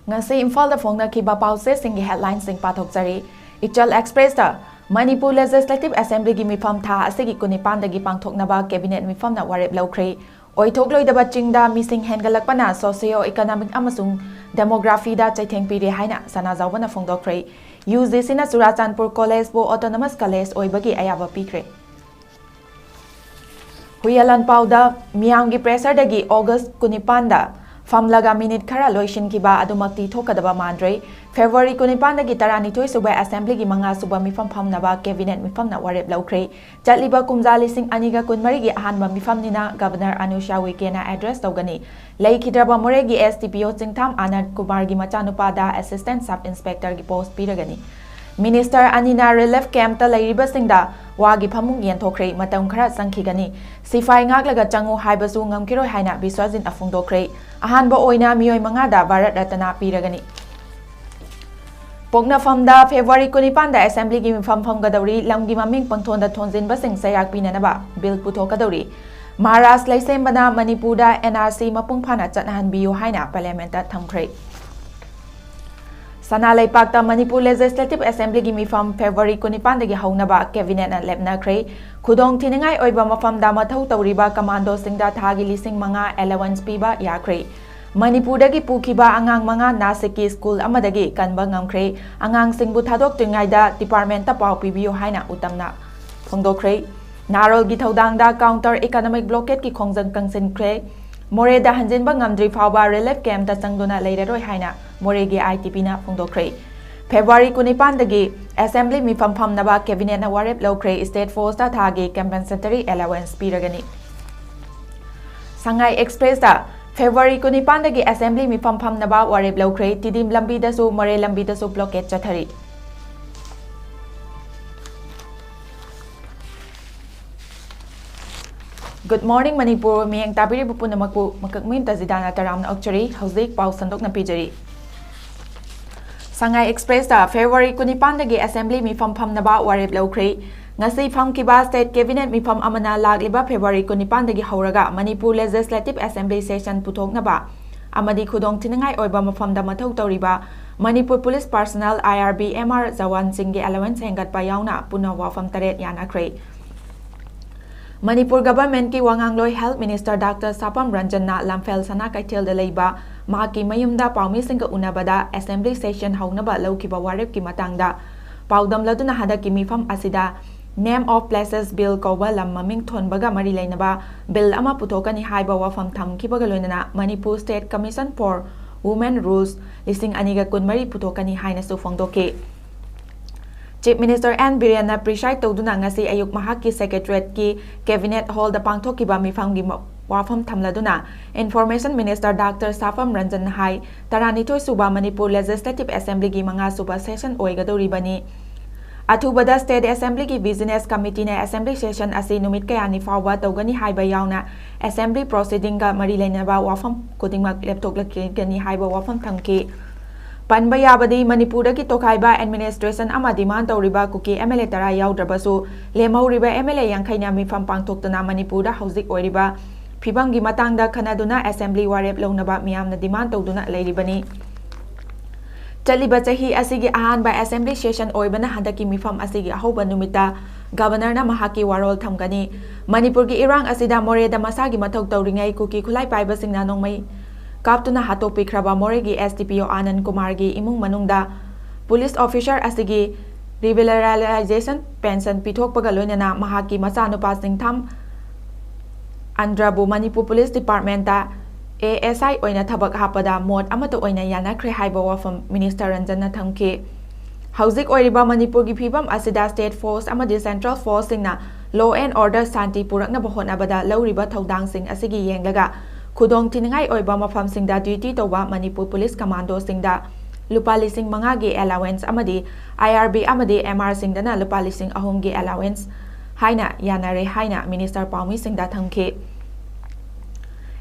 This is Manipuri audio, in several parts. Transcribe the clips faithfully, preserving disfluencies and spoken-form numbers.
ꯉꯁꯤ ꯏꯝꯐꯥꯜꯗ ꯐꯣꯡꯅꯈꯤꯕ ꯄꯥꯎꯆꯦꯁꯤꯡꯒꯤ headlineꯁꯤꯡ ꯄꯥꯊꯣꯛꯆꯔꯤ꯫ ꯏꯆꯜ Expressꯇ ꯃꯅꯤꯄꯨꯔ Legislative Assemblyꯒꯤ ꯃꯤꯐꯝ ꯊꯥ ꯑꯁꯤꯒꯤ ꯀꯨꯟꯅꯤꯄꯥꯟꯗꯒꯤ ꯄꯥꯡꯊꯣꯛꯅꯕ Cabinet ꯃꯤꯐꯝꯅ ꯋꯥꯔꯦꯞ ꯂꯧꯈ꯭ꯔꯦ꯫ ꯑꯣꯏꯊꯣꯛꯂꯣꯏꯗꯕ ꯆꯤꯡꯗ ꯃꯤꯁꯤꯡ ꯍꯦꯟꯒꯠꯂꯛꯄꯅ socio economic ꯑꯃꯁꯨꯡ demographyꯗ ꯆꯩꯊꯦꯡ ꯄꯤꯔꯦ ꯍꯥꯏꯅ ꯁꯅꯥꯖꯥꯎꯕꯅ ꯐꯣꯡꯗꯣꯛꯈ꯭ꯔꯦ꯫ UGCꯅ ꯆꯨꯔꯥꯆꯥꯟꯄꯨꯔ Collegeꯕꯨ autonomous college ꯑꯣꯏꯕꯒꯤ ꯑꯌꯥꯕ ꯄꯤꯈ꯭ꯔꯦ꯫ ꯍꯨꯏꯌꯥꯂꯥꯟꯄꯥꯎꯗ ꯃꯤꯌꯥꯝꯒꯤ pressureꯗꯒꯤ August ꯀꯨꯟꯅꯤꯄꯥꯟꯗ ꯐꯝꯂꯒ minute ꯈꯔ ꯂꯣꯏꯁꯤꯟꯈꯤꯕ ꯑꯗꯨꯃꯛꯇꯤ ꯊꯣꯛꯀꯗꯕ ꯃꯥꯟꯗ꯭ꯔꯦ꯫ February ꯀꯨꯟꯅꯤꯄꯥꯟꯗꯒꯤ ꯇꯔꯥꯅꯤꯊꯣꯏ ꯁꯨꯕ Assemblyꯒꯤ ꯃꯉꯥ ꯁꯨꯕ ꯃꯤꯐꯝ ꯐꯝꯅꯕ Cabinet ꯃꯤꯐꯝꯅ ꯋꯥꯔꯦꯞ ꯂꯧꯈ꯭ꯔꯦ꯫ ꯆꯠꯂꯤꯕ ꯀꯨꯝꯖꯥ ꯂꯤꯁꯤꯡ ꯑꯅꯤꯒ ꯀꯨꯟꯃꯔꯤꯒꯤ ꯑꯍꯥꯟꯕ ꯃꯤꯐꯝꯅꯤꯅ Governor ꯑꯅꯨꯁ꯭ꯌꯥ ꯎꯏꯀꯦꯅ address ꯇꯧꯒꯅꯤ꯫ ꯂꯩꯈꯤꯗ꯭ꯔꯕ ꯃꯣꯔꯦꯒꯤ SDPO ꯆꯤꯡꯊꯥꯝ Anant ꯀꯨꯃꯥꯔꯒꯤ ꯃꯆꯥꯅꯨꯄꯥꯗ Assistant Sub Inspectorꯒꯤ post ꯄꯤꯔꯒꯅꯤ꯫ Minister ꯑꯅꯤꯅ relief campꯇ ꯂꯩꯔꯤꯕꯁꯤꯡꯗ ꯋꯥꯒꯤ ꯐꯃꯨꯡ ꯌꯦꯟꯊꯣꯛꯈ꯭ꯔꯦ꯫ ꯃꯇꯝ ꯈꯔ ꯆꯪꯈꯤꯒꯅꯤ꯫ ꯁꯤꯐꯥꯏ ꯉꯥꯛꯂꯒ ꯆꯪꯉꯨ ꯍꯥꯏꯕꯁꯨ ꯉꯝꯈꯤꯔꯣꯏ ꯍꯥꯏꯅ ꯕꯤꯁ꯭ꯋꯖꯤꯠꯅ ꯐꯣꯡꯗꯣꯛꯈ꯭ꯔꯦ꯫ ꯑꯍꯥꯟꯕ ꯑꯣꯏꯅ ꯃꯤꯑꯣꯏ ꯃꯉꯥꯗ ꯚꯥꯔꯠ ꯔꯠꯅ ꯄꯤꯔꯒꯅꯤ꯫ ꯄꯣꯛꯅꯐꯝꯗ February ꯀꯨꯟꯅꯤꯄꯥꯟꯗ Assemblyꯒꯤ ꯃꯤꯐꯝ ꯐꯝꯒꯗꯧꯔꯤ꯫ ꯂꯝꯒꯤ ꯃꯃꯤꯡ ꯄꯪꯊꯣꯟꯗ ꯊꯣꯟꯖꯤꯟꯕꯁꯤꯡ ꯆꯩꯔꯥꯛ ꯄꯤꯅꯅꯕ bill ꯄꯨꯊꯣꯛꯀꯗꯧꯔꯤ꯫ ꯃꯍꯥꯔꯥꯖ ꯂꯩꯁꯦꯝꯕꯅ ꯃꯅꯤꯄꯨꯔꯗ NRC ꯃꯄꯨꯡ ꯐꯥꯅ ꯆꯠꯅꯍꯟꯕꯤꯌꯨ ꯍꯥꯏꯅ Parliamentꯇ ꯊꯝꯈ꯭ꯔꯦ꯫ ꯁꯅꯥ ꯂꯩꯄꯥꯛꯇ ꯃꯅꯤꯄꯨꯔ Legislative Assemblyꯒꯤ ꯃꯤꯐꯝ February ꯀꯨꯟꯅꯤꯄꯥꯟꯗꯒꯤ ꯍꯧꯅꯕ Cabinetꯅ ꯂꯦꯞꯅꯈ꯭ꯔꯦ꯫ ꯈꯨꯗꯣꯡ ꯊꯤꯅꯤꯡꯉꯥꯏ ꯑꯣꯏꯕ ꯃꯐꯝꯗ ꯃꯊꯧ ꯇꯧꯔꯤꯕ commandoꯁꯤꯡꯗ ꯊꯥꯒꯤ ꯂꯤꯁꯤꯡ ꯃꯉꯥ allowance ꯄꯤꯕ ꯌꯥꯈ꯭ꯔꯦ꯫ ꯃꯅꯤꯄꯨꯔꯗꯒꯤ ꯄꯨꯈꯤꯕ ꯑꯉꯥꯡ ꯃꯉꯥ ꯅꯥꯁꯤꯛꯀꯤ school ꯑꯃꯗꯒꯤ ꯀꯟꯕ ꯉꯝꯈ꯭ꯔꯦ꯫ ꯑꯉꯥꯡꯁꯤꯡꯕꯨ ꯊꯥꯗꯣꯛꯇ꯭ꯔꯤꯉꯩꯗ departmentꯇ ꯄꯥꯎ ꯄꯤꯕꯤꯌꯨ ꯍꯥꯏꯅ ꯎꯇꯝꯅ ꯐꯣꯡꯗꯣꯛꯈ꯭ꯔꯦ꯫ ꯅꯥꯔꯣꯜꯒꯤ ꯊꯧꯗꯥꯡꯗ counter economic blockadꯀꯤ ꯈꯣꯡꯖꯪ ꯀꯪꯁꯤꯟꯈ꯭ꯔꯦ꯫ ꯃꯣꯔꯦꯗ ꯍꯟꯖꯤꯟꯕ ꯉꯝꯗ꯭ꯔꯤ ꯐꯥꯎꯕ relief campꯇ ꯆꯪꯗꯨꯅ ꯂꯩꯔꯔꯣꯏ ꯍꯥꯏꯅ ꯃꯣꯔꯦꯒꯤ ITPꯅ ꯐꯣꯡꯗꯣꯛꯈ꯭ꯔꯦ꯫ February ꯀꯨꯟꯅꯤꯄꯥꯟꯗꯒꯤ Assembly ꯃꯤꯐꯝ ꯐꯝꯅꯕ Cabinetꯅ ꯋꯥꯔꯦꯞ ꯂꯧꯈ꯭ꯔꯦ꯫ State Forceꯇ ꯊꯥꯒꯤ compensatory allowance ꯄꯤꯔꯒꯅꯤ꯫ ꯁꯉꯥꯏ Expressꯇ February ꯀꯨꯟꯅꯤꯄꯥꯟꯗꯒꯤ Assembly ꯃꯤꯐꯝ ꯐꯝꯅꯕ ꯋꯥꯔꯦꯞ ꯂꯧꯈ꯭ꯔꯦ꯫ ꯇꯤꯗꯤꯝ ꯂꯝꯕꯤꯗꯁꯨ ꯃꯣꯔꯦ ꯂꯝꯕꯤꯗꯁꯨ blockade ꯆꯠꯊꯔꯤ꯫ Good morning Manipur. ꯃꯤꯠꯌꯦꯡ ꯇꯥꯕꯤꯔꯤꯕ ꯄꯨꯝꯅꯃꯛꯄꯨ ꯃꯀꯛꯃꯌꯨꯝ ꯇꯖꯤꯗꯥꯅ ꯇꯔꯥꯝꯅ ꯑꯣꯛꯆꯔꯤ꯫ ꯍꯧꯖꯤꯛ ꯄꯥꯎ ꯁꯟꯗꯣꯛꯅ ꯄꯤꯖꯔꯤ꯫ ꯁꯉꯥꯏ Expressꯇ February ꯀꯨꯟꯅꯤꯄꯥꯟꯗꯒꯤ Assembly ꯃꯤꯐꯝ ꯐꯝꯅꯕ ꯋꯥꯔꯦꯞ ꯂꯧꯈ꯭ꯔꯦ꯫ ꯉꯁꯤ ꯐꯝꯈꯤꯕ State Cabinet ꯃꯤꯐꯝ ꯑꯃꯅ ꯂꯥꯛꯂꯤꯕ February ꯀꯨꯟꯅꯤꯄꯥꯟꯗꯒꯤ ꯍꯧꯔꯒ ꯃꯅꯤꯄꯨꯔ Legislative Assembly session ꯄꯨꯊꯣꯛꯅꯕ ꯑꯃꯗꯤ ꯈꯨꯗꯣꯡꯊꯤꯅꯤꯡꯉꯥꯏ ꯑꯣꯏꯕ ꯃꯐꯝꯗ ꯃꯊꯧ ꯇꯧꯔꯤꯕ Manipur police personnel, IRB, MR ꯖꯋꯥꯟꯁꯤꯡꯒꯤ ꯑꯦꯂꯥꯋꯦꯟꯁ ꯍꯦꯟꯒꯠꯄ ꯌꯥꯎꯅ ꯄꯨꯟꯅ ꯋꯥꯐꯝ ꯇꯔꯦꯠ ꯌꯥꯅꯈ꯭ꯔꯦ꯫ ꯃꯅꯤꯄꯨꯔ ꯒꯚꯔꯟꯃꯦꯟꯠꯀꯤ ꯋꯥꯉꯥꯡꯂꯣꯏ ꯍꯦꯜꯊ ꯃꯤꯅꯤꯁꯇꯔ ꯗꯥꯛꯇꯔ ꯁꯥꯄꯝ ꯔꯟꯖꯟꯅ ꯂꯝꯐꯦꯜ ꯁꯅꯥ ꯀꯩꯊꯦꯜꯗ ꯂꯩꯕ ꯃꯍꯥꯛꯀꯤ ꯃꯌꯨꯝꯗ ꯄꯥꯎꯃꯤꯁꯤꯡꯒ ꯎꯅꯕꯗ ꯑꯦꯁꯦꯝꯕ꯭ꯂꯤ ꯁꯦꯁꯟ ꯍꯧꯅꯕ ꯂꯧꯈꯤꯕ ꯋꯥꯔꯦꯞꯀꯤ ꯃꯇꯥꯡꯗ ꯄꯥꯎꯗꯝꯂꯗꯨꯅ ꯍꯟꯗꯛꯀꯤ ꯃꯤꯐꯝ ꯑꯁꯤꯗ Name of Places Bill ꯀꯧꯕ ꯂꯝ ꯃꯃꯤꯡ ꯊꯣꯟꯕꯒ ꯃꯔꯤ ꯂꯩꯅꯕ ꯕꯤꯜ ꯑꯃ ꯄꯨꯊꯣꯛꯀꯅꯤ ꯍꯥꯏꯕ ꯋꯥꯐꯝ ꯊꯝꯈꯤꯕꯒ ꯂꯣꯏꯅꯅ Manipur State Commission for Women Rules ꯂꯤꯁꯤꯡ ꯑꯅꯤꯒ ꯀꯨꯟꯃꯔꯤ ꯄꯨꯊꯣꯛꯀꯅꯤ ꯍꯥꯏꯅꯁꯨ ꯐꯣꯡꯗꯣꯛꯈꯤ꯫ ꯆꯤꯐ ꯃꯤꯅꯤꯁꯇꯔ ꯑꯦꯟ ꯕꯤꯔꯦꯟꯅ ꯄ꯭ꯔꯤꯁꯥꯏꯗ ꯇꯧꯗꯨꯅ ꯉꯁꯤ ꯑꯌꯨꯛ ꯃꯍꯥꯛꯀꯤ ꯁꯦꯀ꯭ꯔꯦꯇꯔꯤꯌꯦꯠꯀꯤ ꯀꯦꯕꯤꯅꯦꯠ ꯍꯣꯜꯗ ꯄꯥꯡꯊꯣꯛꯈꯤꯕ ꯃꯤꯐꯝꯒꯤ ꯃ-, ꯋꯥꯐꯝ ꯊꯝꯂꯗꯨꯅ ꯏꯟꯐꯣꯔꯃꯦꯁꯟ ꯃꯤꯅꯤꯁꯇꯔ ꯗꯥꯛꯇꯔ ꯁꯥꯐꯝ ꯔꯟꯖꯟꯅ ꯍꯥꯏ, ꯇꯔꯥꯅꯤꯊꯣꯏ ꯁꯨꯕ ꯃꯅꯤꯄꯨꯔ ꯂꯦꯖꯤꯁꯂꯦꯇꯤꯚ ꯑꯦꯁꯦꯝꯕ꯭ꯂꯤꯒꯤ ꯃꯉꯥ ꯁꯨꯕ ꯁꯦꯁꯟ ꯑꯣꯏꯒꯗꯧꯔꯤꯕꯅꯤ꯫ ꯑꯊꯨꯕꯗ ꯁ꯭ꯇꯦꯠ ꯑꯦꯁꯦꯝꯕ꯭ꯂꯤꯒꯤ ꯕꯤꯖꯤꯅꯦꯁ ꯀꯃꯤꯇꯤꯅ ꯑꯦꯁꯦꯝꯕ꯭ꯂꯤ ꯁꯦꯁꯟ ꯑꯁꯤ ꯅꯨꯃꯤꯠ ꯀꯌꯥꯅꯤ ꯐꯥꯎꯕ ꯇꯧꯒꯅꯤ ꯍꯥꯏꯕ ꯌꯥꯎꯅ ꯑꯦꯁꯦꯝꯕ꯭ꯂꯤ ꯄ꯭ꯔꯣꯁꯤꯗꯤꯡꯒ ꯃꯔꯤ ꯂꯩꯅꯕ ꯋꯥꯐꯝ ꯈꯨꯗꯤꯡꯃꯛ ꯂꯦꯞꯊꯣꯛꯂꯛꯀꯅꯤ ꯍꯥꯏꯕ ꯋꯥꯐꯝ ꯊꯝꯈꯤ꯫ ꯄꯟꯕ ꯌꯥꯕꯗꯤ, ꯃꯅꯤꯄꯨꯔꯗꯒꯤ ꯇꯣꯈꯥꯏꯕ ꯑꯦꯗꯃꯤꯅꯤꯁꯇ꯭ꯔꯦꯁꯟ ꯑꯃ ꯗꯤꯃꯥꯟ ꯇꯧꯔꯤꯕ ꯀꯨꯀꯤ MLA ꯇꯔꯥ ꯌꯥꯎꯗ꯭ꯔꯕꯁꯨ, ꯂꯦꯝꯍꯧꯔꯤꯕ MLA ꯌꯥꯡꯈꯩꯅ ꯃꯤꯐꯝ ꯄꯥꯡꯊꯣꯛꯇꯨꯅ ꯃꯅꯤꯄꯨꯔꯗ ꯍꯧꯖꯤꯛ ꯑꯣꯏꯔꯤꯕ ꯐꯤꯕꯝꯒꯤ ꯃꯇꯥꯡꯗ ꯈꯟꯅꯗꯨꯅ ꯑꯦꯁꯦꯝꯕ꯭ꯂꯤ ꯋꯥꯔꯦꯞ ꯂꯧꯅꯕ ꯃꯤꯌꯥꯝꯅ ꯗꯤꯃꯥꯟ ꯇꯧꯗꯨꯅ ꯂꯩꯔꯤꯕꯅꯤ꯫ ꯆꯠꯂꯤꯕ ꯆꯍꯤ ꯑꯁꯤꯒꯤ ꯑꯍꯥꯟꯕ ꯑꯦꯁꯦꯝꯕ꯭ꯂꯤ ꯁꯦꯁꯟ ꯑꯣꯏꯕꯅ ꯍꯟꯗꯛꯀꯤ ꯃꯤꯐꯝ ꯑꯁꯤꯒꯤ ꯑꯍꯧꯕ ꯅꯨꯃꯤꯠꯇ ꯒꯕꯔꯅꯔꯅ ꯃꯍꯥꯛꯀꯤ ꯋꯥꯔꯣꯜ ꯊꯝꯒꯅꯤ꯫ ꯃꯅꯤꯄꯨꯔꯒꯤ ꯏꯔꯥꯡ ꯑꯁꯤꯗ ꯃꯣꯔꯦꯗ ꯃꯁꯥꯒꯤ ꯃꯊꯧ ꯇꯧꯔꯤꯉꯩ ꯀꯨꯀꯤ ꯈꯨꯠꯂꯥꯏ ꯄꯥꯏꯕꯁꯤꯡꯅ ꯅꯣꯡꯃꯩ ꯀꯥꯞꯇꯨꯅ ꯍꯥꯠꯇꯣꯛꯄꯤꯈ꯭ꯔꯕ ꯃꯣꯔꯦꯒꯤ SDPO ꯑꯥꯅꯟ ꯀꯨꯃꯥꯔꯒꯤ ꯏꯃꯨꯡ ꯃꯅꯨꯡꯗ ꯄꯨꯂꯤꯁ ꯑꯣꯐꯤꯁꯔ ꯑꯁꯤꯒꯤ ꯔꯤꯚꯤꯂꯔꯥꯏꯖꯦꯁꯟ ꯄꯦꯟꯁꯟ ꯄꯤꯊꯣꯛꯄꯒ ꯂꯣꯏꯅꯅ ꯃꯍꯥꯛꯀꯤ ꯃꯆꯥꯅꯨꯄꯥ ꯁꯤꯡꯊꯥꯝ ꯑꯟꯗ꯭ꯔꯕꯨ ꯃꯅꯤꯄꯨꯔ ꯄꯨꯂꯤꯁ ꯗꯤꯄꯥꯔꯠꯃꯦꯟꯇ ASI ꯑꯣꯏꯅ ꯊꯕꯛ ꯍꯥꯞꯄꯗ ꯃꯣꯠ ꯑꯃꯠꯇ ꯑꯣꯏꯅ ꯌꯥꯅꯈ꯭ꯔꯦ ꯍꯥꯏꯕ ꯋꯥꯐꯝ ꯃꯤꯅꯤꯁꯇꯔ ꯔꯟꯖꯟꯅ ꯊꯝꯈꯤ꯫ ꯍꯧꯖꯤꯛ ꯑꯣꯏꯔꯤꯕ ꯃꯅꯤꯄꯨꯔꯒꯤ ꯐꯤꯕꯝ ꯑꯁꯤꯗ ꯁ꯭ꯇꯦꯠ ꯐꯣꯔꯁ ꯑꯃꯗꯤ ꯁꯦꯟꯇ꯭ꯔꯦꯜ ꯐꯣꯔꯁꯁꯤꯡꯅ law and order ꯁꯥꯟꯇꯤ ꯄꯨꯔꯛꯅꯕ ꯍꯣꯠꯅꯕꯗ ꯂꯧꯔꯤꯕ ꯊꯧꯗꯥꯡꯁꯤꯡ ꯑꯁꯤꯒꯤ ꯌꯦꯡꯂꯒ ꯈꯨꯗꯣꯡꯊꯤꯅꯤꯡꯉꯥꯏ ꯑꯣꯏꯕ ꯃꯐꯝꯁꯤꯡꯗ ꯗ꯭ꯌꯨꯇꯤ ꯇꯧꯕ ꯃꯅꯤꯄꯨꯔ ꯄꯨꯂꯤꯁ ꯀꯃꯥꯟꯗꯣꯁꯤꯡꯗ ꯂꯨꯄꯥ ꯂꯤꯁꯤꯡ ꯃꯉꯥꯒꯤ ꯑꯦꯂꯥꯋꯦꯟꯁ ꯑꯃꯗꯤ IRB ꯑꯃꯗꯤ MR ꯁꯤꯡꯗꯅ ꯂꯨꯄꯥ ꯂꯤꯁꯤꯡ ꯑꯍꯨꯝꯒꯤ ꯑꯦꯂꯥꯋꯦꯟꯁ ꯍꯥꯏꯅ ꯌꯥꯅꯔꯦ ꯍꯥꯏꯅ ꯃꯤꯅꯤꯁꯇꯔ ꯄꯥꯎꯃꯤꯁꯤꯡꯗ ꯊꯝꯈꯤ꯫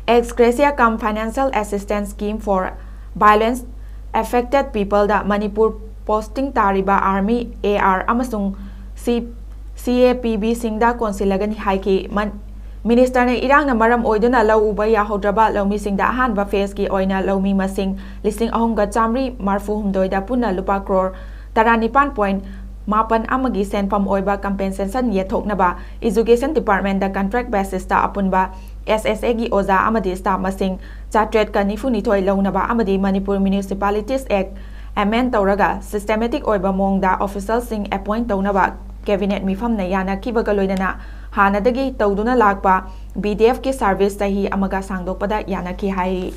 Ex gratia cum Financial Assistance Scheme for Violence Affected People the Manipur posting ꯇꯥꯔꯤꯕ ꯑꯥꯔꯃꯤ, AR ꯑꯃꯁꯨꯡ ꯁꯤ-, CAPB ꯁꯤꯡꯗ ꯀꯣꯟꯁꯤꯜꯂꯒꯅꯤ ꯍꯥꯏꯈꯤ꯫ ꯃꯟ-, ꯃꯤꯅꯤꯁꯇꯔꯅ ꯏꯔꯥꯡꯅ ꯃꯔꯝ ꯑꯣꯏꯗꯨꯅ ꯂꯧ ꯎꯕ ꯌꯥꯍꯧꯗ꯭ꯔꯕ ꯂꯧꯃꯤꯁꯤꯡꯗ ꯑꯍꯥꯟꯕ ꯐꯦꯖꯀꯤ ꯑꯣꯏꯅ ꯂꯧꯃꯤ ꯃꯁꯤꯡ ꯂꯤꯁꯤꯡ ꯑꯍꯨꯝꯒ ꯆꯥꯃꯔꯤ ꯃꯔꯤꯐꯨꯍꯨꯝꯗꯣꯏꯗ ꯄꯨꯟꯅ ꯂꯨꯄꯥ ꯀ꯭ꯔꯣꯔ ꯇꯔꯥꯅꯤꯄꯥꯟ ꯄꯣꯏꯟ ꯃꯥꯄꯟ ꯑꯃꯒꯤ ꯁꯦꯟꯐꯝ ꯑꯣꯏꯕ ꯀꯝꯄꯦꯟꯁꯦꯁꯟ ꯌꯦꯟꯊꯣꯛꯅꯕ ꯏꯖꯨꯀꯦꯁꯟ ꯗꯤꯄꯥꯔꯠꯃꯦꯟꯗ ꯀꯟꯇ꯭ꯔꯦꯛ ꯕꯦꯁꯤꯁꯇ ꯑꯄꯨꯟꯕ ꯑꯦꯁ ꯑꯦꯁ ꯑꯦꯒꯤ ꯑꯣꯖꯥ ꯑꯃꯗꯤ ꯁ꯭ꯇꯥꯐ ꯃꯁꯤꯡ ꯆꯥꯇ꯭ꯔꯦꯠꯀ ꯅꯤꯐꯨꯅꯤꯊꯣꯏ ꯂꯧꯅꯕ ꯑꯃꯗꯤ ꯃꯅꯤꯄꯨꯔ ꯃ꯭ꯌꯨꯅꯤꯁꯤꯄꯥꯂꯤꯇꯤꯁ ꯑꯦꯛ ꯑꯦꯃꯦꯟ ꯇꯧꯔꯒ ꯁꯤꯁꯇꯦꯃꯦꯇꯤꯛ ꯑꯣꯏꯕ ꯃꯑꯣꯡꯗ ꯑꯣꯐꯤꯁꯤꯌꯦꯜꯁꯤꯡ ꯑꯦꯄꯣꯏꯟ ꯇꯧꯅꯕ ꯀꯦꯕꯤꯅꯦꯠ ꯃꯤꯐꯝꯅ ꯌꯥꯅꯈꯤꯕꯒ ꯂꯣꯏꯅꯅ ꯍꯥꯟꯅꯗꯒꯤ ꯇꯧꯗꯨꯅ ꯂꯥꯛꯄ ꯕꯤ ꯗꯤ ꯑꯦꯐꯀꯤ ꯁꯥꯔꯚꯤꯁ ꯆꯍꯤ ꯑꯃꯒ ꯁꯥꯡꯗꯣꯛꯄꯗ ꯌꯥꯅꯈꯤ ꯍꯥꯏ꯫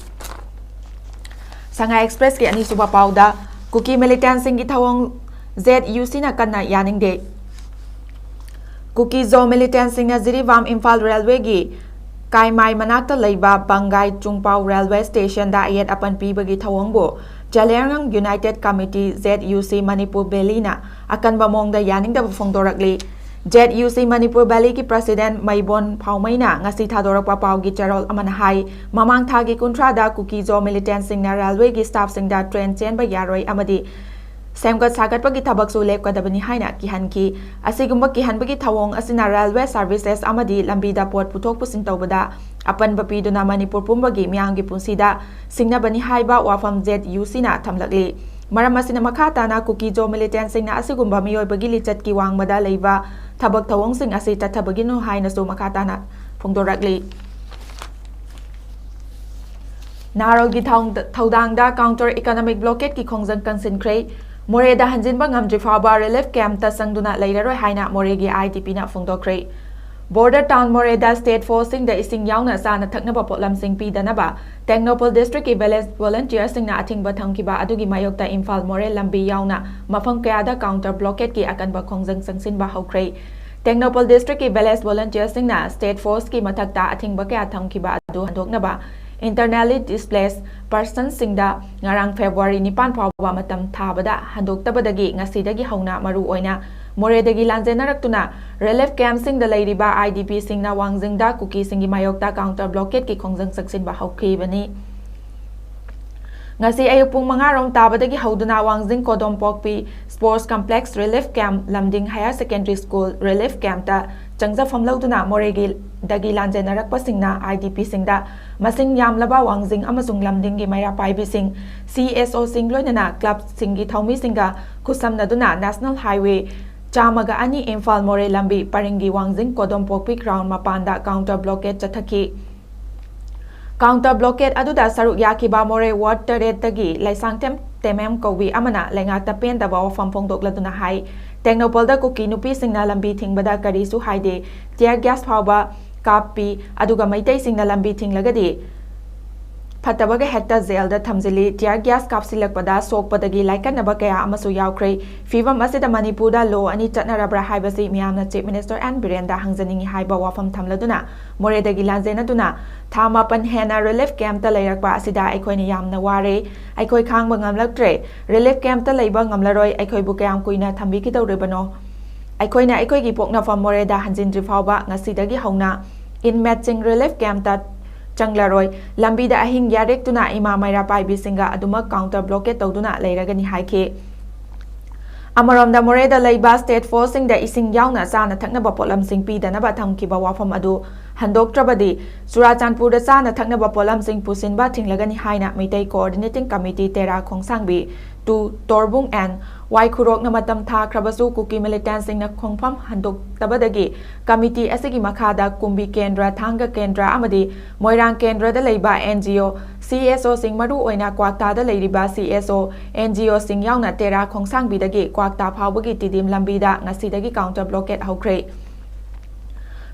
ꯁꯉꯥꯏ ꯑꯦꯛꯁꯄ꯭ꯔꯦꯁꯀꯤ ꯑꯅꯤꯁꯨꯕ ꯄꯥꯎꯗ ꯀꯨꯀꯤ ꯃꯤꯂꯤꯇꯦꯟꯁꯤꯡꯒꯤ ꯊꯧꯑꯣꯡ ꯖꯦꯠ ꯌꯨ ꯁꯤꯅ ꯀꯟꯅ ꯌꯥꯅꯤꯡꯗꯦ꯫ ꯀꯨꯀꯤ ꯖꯣ ꯃꯤꯂꯤꯇꯦꯟꯁꯤꯡꯅ ꯖꯤꯔꯤꯕꯥꯝ ꯏꯝꯐꯥꯜ ꯔꯦꯜꯋꯦꯒꯤ ꯀꯥꯏꯃꯥꯏ ꯃꯅꯥꯛꯇ ꯂꯩꯕ ꯕꯪꯒꯥꯏ ꯆꯨꯡꯄꯥꯎ ꯔꯦꯜꯋꯦ ꯁ꯭ꯇꯦꯁꯟꯗ ꯑꯌꯦꯠ ꯑꯄꯟ ꯄꯤꯕꯒꯤ ꯊꯧꯑꯣꯡꯕꯨ Zeliangrong United committee, Z U ꯁꯤ, ꯃꯅꯤꯄꯨꯔ ꯕꯦꯂꯤꯅ ꯑꯀꯟꯕ ꯃꯑꯣꯡꯗ ꯌꯥꯅꯤꯡꯗꯕ ꯐꯣꯡꯗꯣꯔꯛꯂꯤ꯫ ꯖꯦꯠ ꯌꯨ ꯁꯤ ꯃꯅꯤꯄꯨꯔ ꯕꯦꯂꯤꯒꯤ ꯄ꯭ꯔꯁꯤꯗꯦꯟꯠ ꯃꯩꯕꯣꯟ ꯐꯥꯎꯃꯩꯅ ꯉꯁꯤ ꯊꯥꯗꯣꯔꯛꯄ ꯄꯥꯎꯒꯤ ꯆꯦꯔꯣꯜ ꯑꯃꯅ ꯍꯥꯏ, ꯃꯃꯥꯡ ꯊꯥꯒꯤ ꯀꯨꯟꯊ꯭ꯔꯥꯗ ꯀꯨꯀꯤ ꯖꯣ ꯃꯤꯂꯤꯇꯦꯟꯁꯤꯡꯅ ꯔꯦꯜꯋꯦꯒꯤ ꯁ꯭ꯇꯥꯐꯁꯤꯡꯗ ꯇ꯭ꯔꯦꯟ ꯆꯦꯟꯕ ꯌꯥꯔꯣꯏ ꯑꯃꯗꯤ ꯁꯦꯝꯒꯠ ꯁꯥꯒꯠꯄꯒꯤ ꯊꯕꯛꯁꯨ ꯂꯦꯞꯀꯗꯕꯅꯤ ꯍꯥꯏꯅ ꯀꯤꯍꯟꯈꯤ꯫ ꯑꯁꯤꯒꯨꯝꯕ ꯀꯤꯍꯟꯕꯒꯤ ꯊꯧꯑꯣꯡ ꯑꯁꯤꯅ ꯔꯦꯜꯋꯦ ꯁꯥꯔꯚꯤꯁꯦꯁ ꯑꯃꯗꯤ ꯂꯝꯕꯤꯗ ꯄꯣꯠ ꯄꯨꯊꯣꯛ ꯄꯨꯁꯤꯟ ꯇꯧꯕꯗ ꯑꯄꯟꯕ ꯄꯤꯗꯨꯅ ꯃꯅꯤꯄꯨꯔ ꯄꯨꯝꯕꯒꯤ ꯃꯤꯌꯥꯝꯒꯤ ꯄꯨꯟꯁꯤꯗ ꯁꯤꯡꯅꯕꯅꯤ ꯍꯥꯏꯕ ꯋꯥꯐꯝ ꯖꯦꯠ ꯌꯨ ꯁꯤꯅ ꯊꯝꯂꯛꯂꯤ꯫ ꯃꯔꯝ ꯑꯁꯤꯅ ꯃꯈꯥ ꯇꯥꯅ ꯀꯨꯀꯤ ꯖꯣ ꯃꯤꯂꯤꯇꯦꯟꯁꯤꯡꯅ ꯑꯁꯤꯒꯨꯝꯕ ꯃꯤꯑꯣꯏꯕꯒꯤ ꯂꯤꯆꯠꯀꯤ ꯋꯥꯡꯃꯗ ꯂꯩꯕ ꯊꯕꯛ ꯊꯧꯑꯣꯡꯁꯤꯡ ꯑꯁꯤ ꯆꯠꯊꯕꯒꯤꯅꯨ ꯍꯥꯏꯅꯁꯨ ꯃꯈꯥ ꯇꯥꯅ ꯐꯣꯡꯗꯣꯔꯛꯂꯤ꯫ ꯅꯥꯔꯣꯜꯒꯤ ꯊꯧ-, ꯊꯧꯗꯥꯡꯗ ꯀꯥꯎꯟꯇꯔ ꯏꯀꯣꯅꯣꯃꯤꯛ ꯕ꯭ꯂꯣꯀꯦꯠꯀꯤ ꯈꯣꯡꯖꯪ ꯀꯟꯁꯤꯟꯈ꯭ꯔꯦ꯫ ꯃꯣꯔꯦꯗ ꯍꯟꯖꯤꯟꯕ ꯉꯝꯗ꯭ꯔꯤ ꯐꯥꯎꯕ ꯔꯤꯂꯤꯐ ꯀꯦꯝꯞꯇ ꯆꯪꯗꯨꯅ ꯂꯩꯔꯔꯣꯏ ꯍꯥꯏꯅ ꯃꯣꯔꯦꯒꯤ ꯑꯥꯏ ꯗꯤ ꯄꯤꯅ ꯐꯣꯡꯗꯣꯛꯈ꯭ꯔꯦ꯫ ꯕꯣꯔꯗꯔ ꯇꯥꯎꯟ ꯃꯣꯔꯦꯗ ꯁ꯭ꯇꯦꯠ ꯐꯣꯔꯁꯁꯤꯡꯗ ꯏꯁꯤꯡ ꯌꯥꯎꯅ ꯆꯥꯅ ꯊꯛꯅꯕ ꯄꯣꯠꯂꯝꯁꯤꯡ ꯄꯤꯗꯅꯕ ꯇꯦꯡꯅꯧꯄꯜ ꯗꯤꯁꯇ꯭ꯔꯤꯛꯀꯤ ꯚꯤꯂꯦꯖ ꯚꯣꯂꯨꯟꯇꯤꯌꯔꯁꯤꯡꯅ ꯑꯊꯤꯡꯕ ꯊꯝꯈꯤꯕ ꯑꯗꯨꯒꯤ ꯃꯥꯌꯣꯛꯇ ꯏꯝꯐꯥꯜ ꯃꯣꯔꯦ ꯂꯝꯕꯤ ꯌꯥꯎꯅ ꯃꯐꯝ ꯀꯌꯥꯗ ꯀꯥꯎꯟꯇꯔ ꯕ꯭ꯂꯣꯀꯦꯠꯀꯤ ꯑꯀꯟꯕ ꯈꯣꯡꯖꯪ ꯆꯪꯁꯤꯟꯕ ꯍꯧꯈ꯭ꯔꯦ꯫ ꯇꯦꯡꯅꯧꯄꯜ ꯗꯤꯁꯇ꯭ꯔꯤꯛꯀꯤ ꯚꯤꯂꯦꯖ ꯚꯣꯂꯨꯟꯇꯤꯌꯔꯁꯤꯡꯅ ꯁ꯭ꯇꯦꯠ ꯐꯣꯔꯁꯀꯤ ꯃꯊꯛꯇ ꯑꯊꯤꯡꯕ ꯀꯌꯥ ꯊꯝꯈꯤꯕ ꯑꯗꯨ ꯍꯟꯗꯣꯛꯅꯕ, ꯏꯟꯇꯔꯅꯦꯜꯂꯤ ꯗꯤꯁꯄ꯭ꯂꯦꯁ ꯄꯔꯁꯟꯁꯤꯡꯗ ꯉꯔꯥꯡ ꯐꯦꯕ꯭ꯔꯨꯋꯥꯔꯤ ꯅꯤꯄꯥꯟ ꯐꯥꯎꯕ ꯃꯇꯝ ꯊꯥꯕꯗ ꯍꯟꯗꯣꯛꯇꯕꯗꯒꯤ ꯉꯁꯤꯗꯒꯤ ꯍꯧꯅ ꯃꯔꯨ ꯑꯣꯏꯅ ꯃꯣꯔꯦꯗꯒꯤ ꯂꯥꯟꯖꯦꯟꯅꯔꯛꯇꯨꯅ ꯔꯤꯂꯤꯐ ꯀꯦꯝꯞꯁꯤꯡꯗ ꯂꯩꯔꯤꯕ ꯑꯥꯏ ꯗꯤ ꯄꯤꯁꯤꯡꯅ ꯋꯥꯡꯖꯤꯡꯗ ꯀꯨꯀꯤꯁꯤꯡꯒꯤ ꯃꯥꯌꯣꯛꯇ ꯀꯥꯎꯟꯇꯔ ꯕ꯭ꯂꯣꯀꯦꯠꯀꯤ ꯈꯣꯡꯖꯪ ꯆꯪꯁꯤꯟꯕ ꯍꯧꯈꯤꯕꯅꯤ꯫ ꯉꯁꯤ ꯑꯌꯨꯛ ꯄꯨꯡ ꯃꯉꯥ ꯔꯣꯝ ꯇꯥꯕꯗꯒꯤ ꯍꯧꯗꯨꯅ ꯋꯥꯡꯖꯤꯡ ꯀꯣꯗꯣꯝꯄꯣꯛꯄꯤ sports complex relief camp, Lamding higher secondary school relief ꯀꯦꯝꯞꯇ ꯆꯪꯖꯐꯝ ꯂꯧꯗꯨꯅ ꯃꯣꯔꯦꯒꯤ ꯗꯒꯤ ꯂꯥꯟꯖꯦꯟꯅꯔꯛꯄꯁꯤꯡꯅ IDPꯁꯤꯡꯗ ꯃꯁꯤꯡ ꯌꯥꯝꯂꯕ ꯋꯥꯡꯖꯤꯡ ꯑꯃꯁꯨꯡ ꯂꯝꯗꯤꯡꯒꯤ ꯃꯩꯔꯥ ꯄꯥꯏꯕꯤꯁꯤꯡ, CSOꯁꯤꯡ ꯂꯣꯏꯅꯅ clubꯁꯤꯡꯒꯤ ꯊꯧꯃꯤꯁꯤꯡꯒ ꯈꯨꯠꯁꯝꯅꯗꯨꯅ National Highway ꯆꯥꯝꯃꯒ ꯑꯅꯤ ꯏꯝꯐꯥꯜ ꯃꯣꯔꯦ ꯂꯝꯕꯤ ꯄꯔꯤꯡꯒꯤ ꯋꯥꯡꯖꯤꯡ ꯀꯣꯗꯣꯝꯄꯣꯛꯄꯤ ground ꯃꯄꯥꯟꯗ counter blockade ꯆꯠꯊꯈꯤ꯫ Counter blockade ꯑꯗꯨꯗ ꯁꯔꯨꯛ ꯌꯥꯈꯤꯕ ꯃꯣꯔꯦ ward ꯇꯔꯦꯠꯇꯒꯤ ꯂꯩꯁꯥꯡꯊꯦꯝ ꯇꯦꯃꯦꯝ ꯀꯧꯕꯤ ꯑꯃꯅ ꯂꯩꯉꯥꯛꯇ ꯄꯦꯟꯗꯕ ꯋꯥꯐꯝ ꯐꯣꯡꯗꯣꯛꯂꯗꯨꯅ ꯍꯥꯏ, ꯇꯦꯡꯅꯧꯄꯜꯗ ꯀꯨꯀꯤ ꯅꯨꯄꯤꯁꯤꯡꯅ ꯂꯝꯕꯤ ꯊꯤꯡꯕꯗ ꯀꯔꯤꯁꯨ ꯍꯥꯏꯗꯦ, tear gas ꯐꯥꯎꯕ ꯀꯥꯞꯄꯤ, ꯑꯗꯨꯒ ꯃꯩꯇꯩꯁꯤꯡꯅ ꯂꯝꯕꯤ ꯊꯤꯡꯂꯒꯗꯤ ꯐꯠꯇꯕꯒ ꯍꯦꯛꯇ ꯖꯦꯜꯗ ꯊꯝꯖꯤꯜꯂꯤ, tear gas ꯀꯥꯞꯁꯤꯜꯂꯛꯄꯗ ꯁꯣꯛꯄꯗꯒꯤ ꯂꯥꯏꯀꯠꯅꯕ ꯀꯌꯥ ꯑꯃꯁꯨ ꯌꯥꯎꯈ꯭ꯔꯦ꯫ ꯐꯤꯕꯝ ꯑꯁꯤꯗ ꯃꯅꯤꯄꯨꯔꯗ law ꯑꯅꯤ ꯆꯠꯅꯔꯕ꯭ꯔꯥ ꯍꯥꯏꯕꯁꯤ ꯃꯤꯌꯥꯝꯅ Chief Minister ꯑꯦꯟ ꯕꯤꯔꯦꯟꯗ ꯍꯪꯖꯅꯤꯡꯏ ꯍꯥꯏꯕ ꯋꯥꯐꯝ ꯊꯝꯂꯗꯨꯅ ꯃꯣꯔꯦꯗꯒꯤ ꯂꯥꯟꯖꯦꯟꯅꯗꯨꯅ ꯊꯥ ꯃꯥꯄꯟ ꯍꯦꯟꯅ relief campꯇ ꯂꯩꯔꯛꯄ ꯑꯁꯤꯗ ꯑꯩꯈꯣꯏꯅ ꯌꯥꯝꯅ ꯋꯥꯔꯦ꯫ ꯑꯩꯈꯣꯏ ꯈꯥꯡꯕ ꯉꯝꯂꯛꯇ꯭ꯔꯦ꯫ Relief campꯇ ꯂꯩꯕ ꯉꯝꯂꯔꯣꯏ꯫ ꯑꯩꯈꯣꯏꯕꯨ ꯀꯌꯥꯝ ꯀꯨꯏꯅ ꯊꯝꯕꯤꯈꯤꯗꯧꯔꯤꯕꯅꯣ? ꯑꯩꯈꯣꯏꯅ ꯑꯩꯈꯣꯏꯒꯤ ꯄꯣꯛꯅꯐꯝ ꯃꯣꯔꯦꯗ ꯍꯟꯖꯤꯟꯗ꯭ꯔꯤ ꯐꯥꯎꯕ ꯉꯁꯤꯗꯒꯤ ꯍꯧꯅ inmateꯁꯤꯡ relief campꯇ ꯆꯪꯂꯔꯣꯏ꯫ ꯂꯝꯕꯤꯗ ꯑꯍꯤꯡ ꯌꯥꯔꯦꯛꯇꯨꯅ ꯏꯃꯥ ꯃꯩꯔꯥ ꯄꯥꯏꯕꯤꯁꯤꯡꯒ ꯑꯗꯨꯃꯛ counter blockade ꯇꯧꯗꯨꯅ ꯂꯩꯔꯒꯅꯤ ꯍꯥꯏꯈꯤ꯫ ꯑꯃꯔꯣꯝꯗ ꯃꯣꯔꯦꯗ ꯂꯩꯕ state forceꯁꯤꯡꯗ ꯏꯁꯤꯡ ꯌꯥꯎꯅ ꯆꯥꯅ ꯊꯛꯅꯕ ꯄꯣꯠꯂꯝꯁꯤꯡ ꯄꯤꯗꯅꯕ ꯊꯝꯈꯤꯕ ꯋꯥꯐꯝ ꯑꯗꯨ ꯍꯟꯗꯣꯛꯇ꯭ꯔꯕꯗꯤ ꯆꯨꯔꯥꯆꯥꯟꯄꯨꯔꯗ ꯆꯥꯅ ꯊꯛꯅꯕ ꯄꯣꯠꯂꯝꯁꯤꯡ ꯄꯨꯁꯤꯟꯕ ꯊꯤꯡꯂꯒꯅꯤ ꯍꯥꯏꯅ Meitei Coordinating Committee Tera ꯈꯣꯡꯁꯥꯡꯕꯤ two ꯇꯣꯔꯕꯨꯡ and ꯋꯥꯏ ꯈꯨꯔꯣꯛꯅ ꯃꯇꯝ ꯊꯥꯈ꯭ꯔꯕꯁꯨ ꯀꯨꯀꯤ militantꯁꯤꯡꯅ ꯈꯣꯡꯐꯝ ꯍꯟꯗꯣꯛꯇꯕꯗꯒꯤ committee ꯑꯁꯤꯒꯤ ꯃꯈꯥꯗ ꯀꯨꯝꯕꯤ ꯀꯦꯟꯗ꯭ꯔ, ꯊꯥꯡꯒ ꯀꯦꯟꯗ꯭ꯔ ꯑꯃꯗꯤ ꯃꯣꯏꯔꯥꯡ ꯀꯦꯟꯗ꯭ꯔꯗ ꯂꯩꯕ NGO, CSOꯁꯤꯡ ꯃꯔꯨ ꯑꯣꯏꯅ ꯀ꯭ꯋꯥꯛꯇꯥꯗ ꯂꯩꯔꯤꯕ CSO, NGOꯁꯤꯡ ꯌꯥꯎꯅ ꯇꯦꯔꯥ ꯈꯣꯡꯁꯥꯡꯕꯤꯗꯒꯤ ꯀ꯭ꯋꯥꯛꯇꯥ ꯐꯥꯎꯕꯒꯤ ꯇꯤꯗꯤꯝ ꯂꯝꯕꯤꯗ ꯉꯁꯤꯗꯒꯤ counter blockade ꯍꯧꯈ꯭ꯔꯦ꯫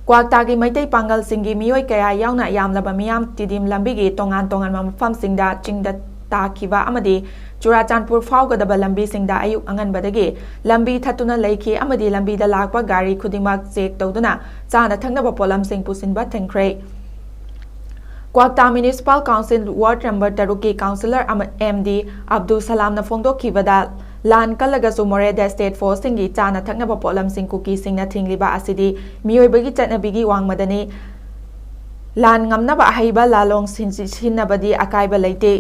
ꯀ꯭ꯋꯥꯛꯇꯥꯒꯤ ꯃꯩꯇꯩ ꯄꯥꯡꯒꯜꯁꯤꯡꯒꯤ ꯃꯤꯑꯣꯏ ꯀꯌꯥ ꯌꯥꯎꯅ ꯌꯥꯝꯂꯕ ꯃꯤꯌꯥꯝ ꯇꯤꯗꯤꯝ ꯂꯝꯕꯤꯒꯤ ꯇꯣꯉꯥꯟ ꯇꯣꯉꯥꯟꯕ ꯃꯐꯝꯁꯤꯡꯗ ꯆꯤꯡꯗ ꯇꯥꯈꯤꯕ ꯑꯃꯗꯤ ꯆꯨꯔꯥꯆꯥꯟꯄꯨꯔ ꯐꯥꯎꯒꯗꯕ ꯂꯝꯕꯤꯁꯤꯡꯗ ꯑꯌꯨꯛ ꯑꯉꯟꯕꯗꯒꯤ ꯂꯝꯕꯤ ꯊꯠꯇꯨꯅ ꯂꯩꯈꯤ ꯑꯃꯗꯤ ꯂꯝꯕꯤꯗ ꯂꯥꯛꯄ ꯒꯥꯔꯤ ꯈꯨꯗꯤꯡꯃꯛ check ꯇꯧꯗꯨꯅ ꯆꯥꯅ ꯊꯛꯅꯕ ꯄꯣꯠꯂꯝꯁꯤꯡ ꯄꯨꯁꯤꯟꯕ ꯊꯤꯡꯈ꯭ꯔꯦ꯫ ꯀ꯭ꯋꯥꯛꯇꯥ Municipal Council ward number ꯇꯔꯨꯛꯀꯤ councillor ꯑꯃ MD ꯑꯕꯗꯨꯜ ꯁꯂꯥꯝꯅ ꯐꯣꯡꯗꯣꯛꯈꯤꯕꯗ, ꯂꯥꯟ ꯀꯜꯂꯒꯁꯨ ꯃꯣꯔꯦꯗ state forceꯁꯤꯡꯒꯤ ꯆꯥꯅ ꯊꯛꯅꯕ ꯄꯣꯠꯂꯝꯁꯤꯡ ꯀꯨꯀꯤꯁꯤꯡꯅ ꯊꯤꯡꯂꯤꯕ ꯑꯁꯤꯗꯤ ꯃꯤꯑꯣꯏꯕꯒꯤ ꯆꯠꯅꯕꯤꯒꯤ ꯋꯥꯡꯃꯗꯅꯤ꯫ ꯂꯥꯟ ꯉꯝꯅꯕ ꯑꯍꯩꯕ ꯂꯥꯂꯣꯡ ꯁꯤꯟꯖꯤ-, ꯁꯤꯖꯤꯟꯅꯕꯗꯤ ꯑꯀꯥꯏꯕ ꯂꯩꯇꯦ꯫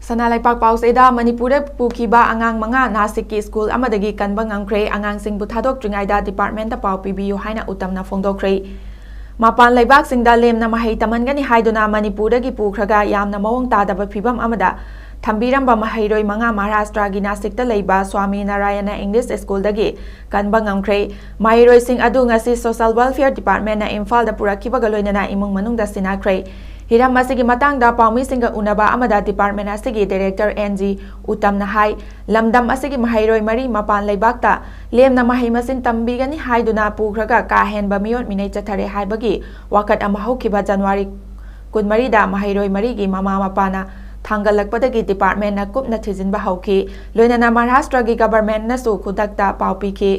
ꯁꯅꯥ ꯂꯩꯄꯥꯛ ꯄꯥꯎꯆꯦꯗ ꯃꯅꯤꯄꯨꯔꯗ ꯄꯨꯈꯤꯕ ꯑꯉꯥꯡ ꯃꯉꯥ ꯅꯥꯁꯤꯛꯀꯤ ꯁ꯭ꯀꯨꯜ ꯑꯃꯗꯒꯤ ꯀꯟꯕ ꯉꯝꯈ꯭ꯔꯦ꯫ ꯑꯉꯥꯡꯁꯤꯡꯕꯨ ꯊꯥꯗꯣꯛꯇ꯭ꯔꯤꯉꯩꯗ ꯗꯤꯄꯥꯔꯠꯃꯦꯟꯇ ꯄꯥꯎ ꯄꯤꯕꯤꯌꯨ ꯍꯥꯏꯅ ꯎꯇꯝꯅ ꯐꯣꯡꯗꯣꯛꯈ꯭ꯔꯦ꯫ ꯃꯄꯥꯟ ꯂꯩꯕꯥꯛꯁꯤꯡꯗ ꯂꯦꯝꯅ ꯃꯍꯩ ꯇꯝꯍꯟꯒꯅꯤ ꯍꯥꯏꯗꯨꯅ ꯃꯅꯤꯄꯨꯔꯗꯒꯤ ꯄꯨꯈ꯭ꯔꯒ ꯌꯥꯝꯅ ꯃꯑꯣꯡ ꯇꯥꯗꯕ ꯐꯤꯕꯝ ꯑꯃꯗ ꯊꯝꯕꯤꯔꯝꯕ ꯃꯍꯩꯔꯣꯏ ꯃꯉꯥ ꯃꯍꯥꯔꯥꯁꯇ꯭ꯔꯥꯒꯤ ꯅꯥꯁꯤꯛꯇ ꯂꯩꯕ ꯁ꯭ꯋꯥꯃꯤ ꯅꯥꯔꯥꯌꯅ ꯏꯪꯂꯤꯁ ꯁ꯭ꯀꯨꯜꯗꯒꯤ ꯀꯟꯕ ꯉꯝꯈ꯭ꯔꯦ꯫ ꯃꯍꯩꯔꯣꯏꯁꯤꯡ ꯑꯗꯨ ꯉꯁꯤ ꯁꯣꯁꯤꯌꯦꯜ ꯋꯦꯜꯐꯤꯌꯔ ꯗꯤꯄꯥꯔꯠꯃꯦꯟꯅ ꯏꯝꯐꯥꯜꯗ ꯄꯨꯔꯛꯈꯤꯕꯒ ꯂꯣꯏꯅꯅ ꯏꯃꯨꯡ ꯃꯅꯨꯡꯗ ꯁꯤꯟꯅꯈ꯭ꯔꯦ꯫ ꯍꯤꯔꯝ ꯑꯁꯤꯒꯤ ꯃꯇꯥꯡꯗ ꯄꯥꯎꯃꯤꯁꯤꯡꯒ ꯎꯅꯕ ꯑꯃꯗ ꯗꯤꯄꯥꯔꯠꯃꯦꯟ ꯑꯁꯤꯒꯤ ꯗꯥꯏꯔꯦꯛꯇꯔ ꯑꯦꯟ ꯖꯤ ꯎꯇꯝꯅ ꯍꯥꯏ, ꯂꯝꯗꯝ ꯑꯁꯤꯒꯤ ꯃꯍꯩꯔꯣꯏ ꯃꯔꯤ ꯃꯄꯥꯟ ꯂꯩꯕꯥꯛꯇ ꯂꯦꯝꯅ ꯃꯍꯩ ꯃꯁꯤꯡ ꯇꯝꯕꯤꯒꯅꯤ ꯍꯥꯏꯗꯨꯅ ꯄꯨꯈ꯭ꯔꯒ ꯀꯥ ꯍꯦꯟꯕ ꯃꯤꯑꯣꯠ ꯃꯤꯅꯩ ꯆꯠꯊꯔꯦ ꯍꯥꯏꯕꯒꯤ ꯋꯥꯀꯠ ꯑꯃ ꯍꯧꯈꯤꯕ ꯖꯅꯋꯥꯔꯤ ꯀꯨꯟꯃꯔꯤꯗ ꯃꯍꯩꯔꯣꯏ ꯃꯔꯤꯒꯤ ꯃꯃꯥ ꯃꯄꯥꯅ ꯊꯥꯡꯒꯠꯂꯛꯄꯗꯒꯤ ꯗꯤꯄꯥꯔꯠꯃꯦꯟꯅ ꯀꯨꯞꯅ ꯊꯤꯖꯤꯟꯕ ꯍꯧꯈꯤ꯫ ꯂꯣꯏꯅꯅ ꯃꯍꯥꯔꯥꯁꯇ꯭ꯔꯒꯤ ꯒꯕꯔꯃꯦꯟꯅꯁꯨ ꯈꯨꯗꯛꯇ ꯄꯥꯎ ꯄꯤꯈꯤ꯫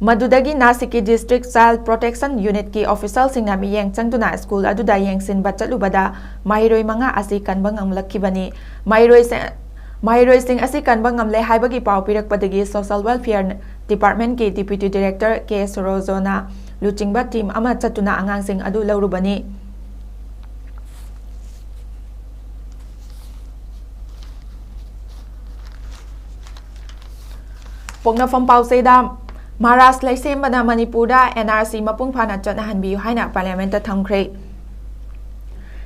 ꯃꯗꯨꯗꯒꯤ ꯅꯥꯁꯤꯛꯀꯤ ꯗꯤꯁꯇ꯭ꯔꯤꯛ ꯆꯥꯏꯜ ꯄ꯭ꯔꯣꯇꯦꯛꯁꯟ ꯌꯨꯅꯤꯠꯀꯤ ꯑꯣꯐꯤꯁꯤꯌꯦꯜꯁꯤꯡꯅ ꯃꯤꯠꯌꯦꯡ ꯆꯪꯗꯨꯅ ꯁ꯭ꯀꯨꯜ ꯑꯗꯨꯗ ꯌꯦꯡꯁꯤꯟꯕ ꯆꯠꯂꯨꯕꯗ ꯃꯍꯩꯔꯣꯏ ꯃꯉꯥ ꯑꯁꯤ ꯀꯟꯕ ꯉꯝꯂꯛꯈꯤꯕꯅꯤ꯫ ꯃꯍꯩꯔꯣꯏꯁꯤꯡ, ꯃꯍꯩꯔꯣꯏꯁꯤꯡ ꯑꯁꯤ ꯀꯟꯕ ꯉꯝꯂꯦ ꯍꯥꯏꯕꯒꯤ ꯄꯥꯎ ꯄꯤꯔꯛꯄꯗꯒꯤ ꯁꯣꯁꯤꯌꯦꯜ ꯋꯦꯜꯐꯤꯌꯔ ꯗꯤꯄꯥꯔꯠꯃꯦꯟꯀꯤ ꯗꯤꯄ꯭ꯌꯨꯇꯤ ꯗꯥꯏꯔꯦꯛꯇꯔ ꯀꯦ ꯁꯣꯔꯣꯖꯣꯅ ꯂꯨꯆꯤꯡꯕ ꯇꯤꯝ ꯑꯃ ꯆꯠꯇꯨꯅ ꯑꯉꯥꯡꯁꯤꯡ ꯑꯗꯨ ꯂꯧꯔꯨꯕꯅꯤ꯫ ꯄꯣꯛꯅꯐꯝ ꯄꯥꯎꯆꯦꯗ ꯃꯍꯥꯔꯥꯖ ꯂꯩꯁꯦꯝꯕꯅ ꯃꯅꯤꯄꯨꯔꯗ ꯑꯦꯟ ꯑꯥꯔ ꯁꯤ ꯃꯄꯨꯡ ꯐꯥꯅ ꯆꯠꯅꯍꯟꯕꯤꯌꯨ ꯍꯥꯏꯅ ꯄꯥꯔꯂꯤꯌꯥꯃꯦꯟꯇ ꯊꯝꯈ꯭ꯔꯦ꯫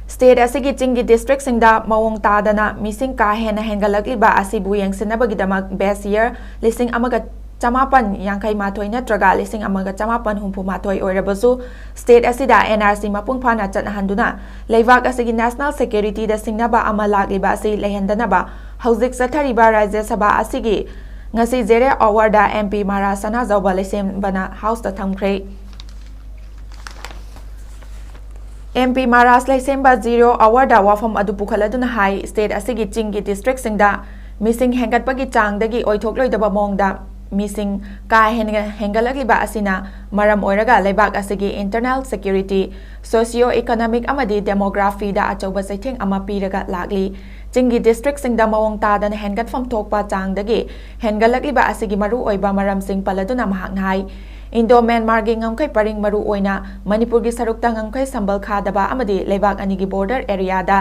ꯁ꯭ꯇꯦꯠ ꯑꯁꯤꯒꯤ ꯆꯤꯡꯒꯤ ꯗꯤꯁꯇ꯭ꯔꯤꯛꯁꯤꯡꯗ ꯃꯑꯣꯡ ꯇꯥꯗꯅ ꯃꯤꯁꯤꯡ ꯀꯥ ꯍꯦꯟꯅ ꯍꯦꯟꯒꯠꯂꯛꯂꯤꯕ ꯑꯁꯤꯕꯨ ꯌꯦꯡꯁꯤꯟꯅꯕꯒꯤꯗꯃꯛ ꯕꯦꯁ ꯌꯔ ꯂꯤꯁꯤꯡ ꯑꯃꯒ ꯆꯃꯥꯄꯟ ꯌꯥꯡꯈꯩ ꯃꯥꯊꯣꯏ ꯅꯠꯇ꯭ꯔꯒ ꯂꯤꯁꯤꯡ ꯑꯃꯒ ꯆꯃꯥꯄꯟ ꯍꯨꯝꯐꯨ ꯃꯥꯊꯣꯏ ꯑꯣꯏꯔꯕꯁꯨ ꯁ꯭ꯇꯦꯠ ꯑꯁꯤꯗ ꯑꯦꯟ ꯑꯥꯔ ꯁꯤ ꯃꯄꯨꯡ ꯐꯥꯅ ꯆꯠꯅꯍꯟꯗꯨꯅ ꯂꯩꯕꯥꯛ ꯑꯁꯤꯒꯤ ꯅꯦꯁꯅꯦꯜ ꯁꯦꯀ꯭ꯌꯨꯔꯤꯇꯤꯗ ꯁꯤꯡꯅꯕ ꯑꯃ ꯂꯥꯛꯂꯤꯕ ꯑꯁꯤ ꯂꯩꯍꯟꯗꯅꯕ ꯍꯧꯖꯤꯛ ꯆꯠꯊꯔꯤꯕ ꯔꯥꯖ꯭ꯌ ꯁꯚꯥ ꯑꯁꯤꯒꯤ ꯉꯁꯤ ꯖꯦꯔꯣ ꯑꯋꯥꯔꯗ ꯑꯦꯝ ꯄꯤ ꯃꯍꯥꯔꯥꯖ ꯁꯅꯥꯖꯥꯎꯕ ꯂꯩꯁꯦꯝꯕꯅ ꯍꯥꯎꯁꯇ ꯊꯝꯈ꯭ꯔꯦ꯫ M P Maharaj Leishemba zero ꯑꯋꯥꯔꯗ ꯋꯥꯐꯝ ꯑꯗꯨ ꯄꯨꯈꯠꯂꯗꯨꯅ ꯍꯥꯏ, ꯁ꯭ꯇꯦꯠ ꯑꯁꯤꯒꯤ ꯆꯤꯡꯒꯤ ꯗꯤꯁꯇ꯭ꯔꯤꯛꯁꯤꯡꯗ ꯃꯤꯁꯤꯡ ꯍꯦꯟꯒꯠꯄꯒꯤ ꯆꯥꯡꯗꯒꯤ ꯑꯣꯏꯊꯣꯛꯂꯣꯏꯗꯕ ꯃꯑꯣꯡꯗ ꯃꯤꯁꯤꯡ ꯀꯥ ꯍꯦꯟꯅ ꯍꯦꯟꯒꯠꯂꯛꯂꯤꯕ ꯑꯁꯤꯅ ꯃꯔꯝ ꯑꯣꯏꯔꯒ ꯂꯩꯕꯥꯛ ꯑꯁꯤꯒꯤ ꯏꯟꯇꯔꯅꯦꯜ ꯁꯦꯀ꯭ꯌꯨꯔꯤꯇꯤ, ꯁꯣꯁꯤꯌꯣ ꯏꯀꯣꯅꯣꯃꯤꯛ ꯑꯃꯗꯤ ꯗꯦꯃꯣꯒ꯭ꯔꯥꯐꯤꯗ ꯑꯆꯧꯕ ꯆꯩꯊꯦꯡ ꯑꯃ ꯄꯤꯔꯒ ꯂꯥꯛꯂꯤ꯫ ꯆꯤꯡꯒꯤ ꯗꯤꯁꯇ꯭ꯔꯤꯛꯁꯤꯡꯗ ꯃꯑꯣꯡ ꯇꯥꯗꯅ ꯍꯦꯟꯒꯠꯐꯝ ꯊꯣꯛꯄ ꯆꯥꯡꯗꯒꯤ ꯍꯦꯟꯒꯠꯂꯛꯂꯤꯕ ꯑꯁꯤꯒꯤ ꯃꯔꯨꯑꯣꯏꯕ ꯃꯔꯝꯁꯤꯡ ꯄꯜꯂꯗꯨꯅ ꯃꯍꯥꯛꯅ ꯍꯥꯏ, ꯏꯟꯗꯣ ꯃ꯭ꯌꯥꯟꯃꯥꯔꯒꯤ ꯉꯝꯈꯩ ꯄꯔꯤꯡ, ꯃꯔꯨꯑꯣꯏꯅ ꯃꯅꯤꯄꯨꯔꯒꯤ ꯁꯔꯨꯛꯇ ꯉꯝꯈꯩ ꯁꯝꯕꯜ ꯈꯥꯗꯕ ꯑꯃꯗꯤ ꯂꯩꯕꯥꯛ ꯑꯅꯤꯒꯤ ꯕꯣꯔꯗꯔ ꯑꯦꯔꯤꯌꯥꯗ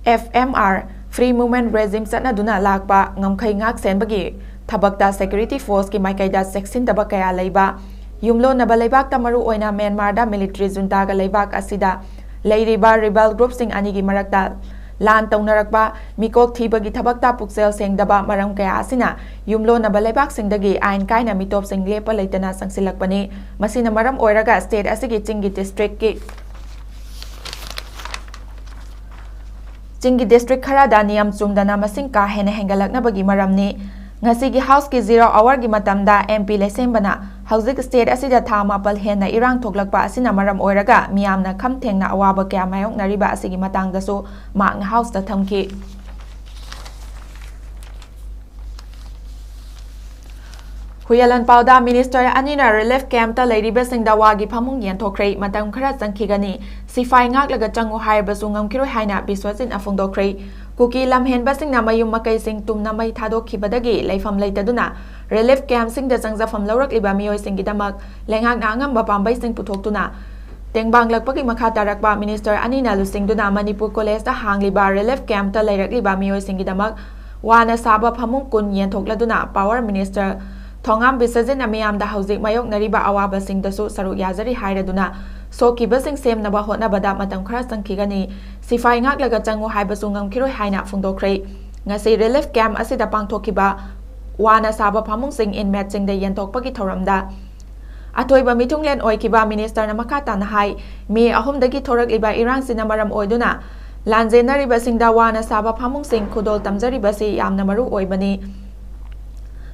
F M R, Free Movement Regime ꯆꯠꯅꯗꯨꯅ ꯂꯥꯛꯄ ꯉꯝꯈꯩ ꯉꯥꯛ ꯁꯦꯟꯕꯒꯤ ꯊꯕꯛꯇ security forceꯀꯤ ꯃꯥꯏꯀꯩꯗ ꯆꯦꯛꯁꯤꯟꯗꯕ ꯀꯌꯥ ꯂꯩꯕ, ꯌꯨꯝꯂꯣꯟꯅꯕ ꯂꯩꯕꯥꯛꯇ ꯃꯔꯨꯑꯣꯏꯅ ꯃ꯭ꯌꯥꯟꯃꯥꯔꯗ military juntaꯒ ꯂꯩꯕꯥꯛ ꯑꯁꯤꯗ ꯂꯩꯔꯤꯕ rebel groupꯁꯤꯡ ꯑꯅꯤꯒꯤ ꯃꯔꯛꯇ ꯂꯥꯟ ꯇꯧꯅꯔꯛꯄ, ꯃꯤꯀꯣꯛ ꯊꯤꯕꯒꯤ ꯊꯕꯛꯇ ꯄꯨꯛꯆꯦꯜ ꯁꯦꯡꯗꯕ ꯃꯔꯝ ꯀꯌꯥ ꯑꯁꯤꯅ ꯌꯨꯝꯂꯣꯟꯅꯕ ꯂꯩꯕꯥꯛꯁꯤꯡꯗꯒꯤ ꯑꯥꯏꯟ ꯀꯥꯏꯅ ꯃꯤꯇꯣꯞꯁꯤꯡ ꯂꯦꯞꯄ ꯂꯩꯇꯅ ꯆꯪꯁꯤꯜꯂꯛꯄꯅꯤ꯫ ꯃꯁꯤꯅ ꯃꯔꯝ ꯑꯣꯏꯔꯒ state ꯑꯁꯤꯒꯤ ꯆꯤꯡꯒꯤ districtꯀꯤ ꯆꯤꯡꯒꯤ district ꯈꯔꯗ ꯅꯤꯌꯝ ꯆꯨꯝꯗꯅ ꯃꯁꯤꯡ ꯀꯥ ꯍꯦꯟꯅ ꯍꯦꯟꯒꯠꯂꯛꯅꯕꯒꯤ ꯃꯔꯝꯅꯤ꯫ ꯉꯁꯤꯒꯤ Houseꯀꯤ zero hourꯒꯤ ꯃꯇꯝꯗ M P ꯂꯩꯁꯦꯝꯕꯅ ꯍꯧꯖꯤꯛ state ꯑꯁꯤꯗ ꯊꯥ ꯃꯥꯄꯜ ꯍꯦꯟꯅ ꯏꯔꯥꯡ ꯊꯣꯛꯂꯛꯄ ꯑꯁꯤꯅ ꯃꯔꯝ ꯑꯣꯏꯔꯒ ꯃꯤꯌꯥꯝꯅ ꯈꯝ ꯊꯦꯡꯅ ꯑꯋꯥꯕ ꯀꯌꯥ ꯃꯥꯌꯣꯛꯅꯔꯤꯕ ꯑꯁꯤꯒꯤ ꯃꯇꯥꯡꯗꯁꯨ ꯃꯍꯥꯛꯅ Houseꯇ ꯊꯝꯈꯤ꯫ ꯍꯨꯏꯌꯥꯂꯟꯄꯥꯎꯗ minister ꯑꯅꯤꯅ relief campꯇ ꯂꯩꯔꯤꯕꯁꯤꯡꯗ ꯋꯥꯒꯤ ꯐꯃꯨꯡ ꯌꯦꯟꯊꯣꯛꯈ꯭ꯔꯦ꯫ ꯃꯇꯝ ꯈꯔ ꯆꯪꯈꯤꯒꯅꯤ꯫ ꯁꯤꯐꯥꯏ ꯉꯥꯛꯂꯒ ꯆꯪꯉꯨ ꯍꯥꯏꯔꯕꯁꯨ ꯉꯝꯈꯤꯔꯣꯏ ꯍꯥꯏꯅ ꯕꯤꯁ꯭ꯋꯖꯤꯠꯅ ꯐꯣꯡꯗꯣꯛꯈ꯭ꯔꯦ꯫ ꯀꯨꯀꯤ ꯂꯝꯍꯦꯟꯕꯁꯤꯡꯅ ꯃꯌꯨꯝ ꯃꯀꯩꯁꯤꯡ ꯇꯨꯝꯅ ꯃꯩ ꯊꯥꯗꯣꯛꯈꯤꯕꯗꯒꯤ ꯂꯩꯐꯝ ꯂꯩꯇꯗꯨꯅ relief campꯁꯤꯡꯗ ꯆꯪꯖꯐꯝ ꯂꯧꯔꯛꯂꯤꯕ ꯃꯤꯑꯣꯏꯁꯤꯡꯒꯤꯗꯃꯛ ꯂꯩꯉꯥꯛꯅ ꯑꯉꯝꯕ ꯄꯥꯝꯕꯩꯁꯤꯡ ꯄꯨꯊꯣꯛꯇꯨꯅ ꯇꯦꯡꯕꯥꯡꯂꯛꯄꯒꯤ ꯃꯈꯥ ꯇꯥꯔꯛꯄ minister ꯑꯅꯤꯅ ꯂꯨꯆꯤꯡꯗꯨꯅ ꯃꯅꯤꯄꯨꯔ collegeꯇ ꯍꯥꯡꯂꯤꯕ relief campꯇ ꯂꯩꯔꯛꯂꯤꯕ ꯃꯤꯑꯣꯏꯁꯤꯡꯒꯤꯗꯃꯛ ꯋꯥꯅ ꯁꯥꯕ ꯐꯃꯨꯡ ꯀꯨꯟ ꯌꯦꯟꯊꯣꯛꯂꯗꯨꯅ power minister ꯊꯣꯉꯥꯝ ꯕꯤꯁ꯭ꯋꯖꯤꯠꯅ ꯃꯤꯌꯥꯝꯗ ꯍꯧꯖꯤꯛ ꯃꯥꯌꯣꯛꯅꯔꯤꯕ ꯑꯋꯥꯕꯁꯤꯡꯗꯁꯨ ꯁꯔꯨꯛ ꯌꯥꯖꯔꯤ ꯍꯥꯏꯔꯗꯨꯅ ꯁꯣꯛꯈꯤꯕꯁꯤꯡ ꯁꯦꯝꯅꯕ ꯍꯣꯠꯅꯕꯗ ꯃꯇꯝ ꯈꯔ ꯆꯪꯈꯤꯒꯅꯤ꯫ ꯁꯤꯐꯥꯏ ꯉꯥꯛꯂꯒ ꯆꯪꯉꯨ ꯍꯥꯏꯕꯁꯨ ꯉꯝꯈꯤꯔꯣꯏ ꯍꯥꯏꯅ ꯐꯣꯡꯗꯣꯛꯈ꯭ꯔꯦ꯫ ꯉꯁꯤ relief camp ꯑꯁꯤꯗ ꯄꯥꯡꯊꯣꯛꯈꯤꯕ ꯋꯥꯅ ꯁꯥꯕ ꯐꯃꯨꯡꯁꯤꯡ inmateꯁꯤꯡꯗ ꯌꯦꯟꯊꯣꯛꯄꯒꯤ ꯊꯧꯔꯝꯗ ꯑꯊꯣꯏꯕ ꯃꯤꯊꯨꯡꯂꯦꯟ ꯑꯣꯏꯈꯤꯕ ministerꯅ ꯃꯈꯥ ꯇꯥꯅ ꯍꯥꯏ, ꯃꯤ ꯑꯍꯨꯝꯗꯒꯤ ꯊꯣꯔꯛꯂꯤꯕ ꯏꯔꯥꯡꯁꯤꯅ ꯃꯔꯝ ꯑꯣꯏꯗꯨꯅ ꯂꯥꯟꯖꯦꯟꯅꯔꯤꯕꯁꯤꯡꯗ ꯋꯥꯅ ꯁꯥꯕ ꯐꯃꯨꯡꯁꯤꯡ ꯈꯨꯗꯣꯜ ꯇꯝꯖꯔꯤꯕꯁꯤ ꯌꯥꯝꯅ ꯃꯔꯨ ꯑꯣꯏꯕꯅꯤ꯫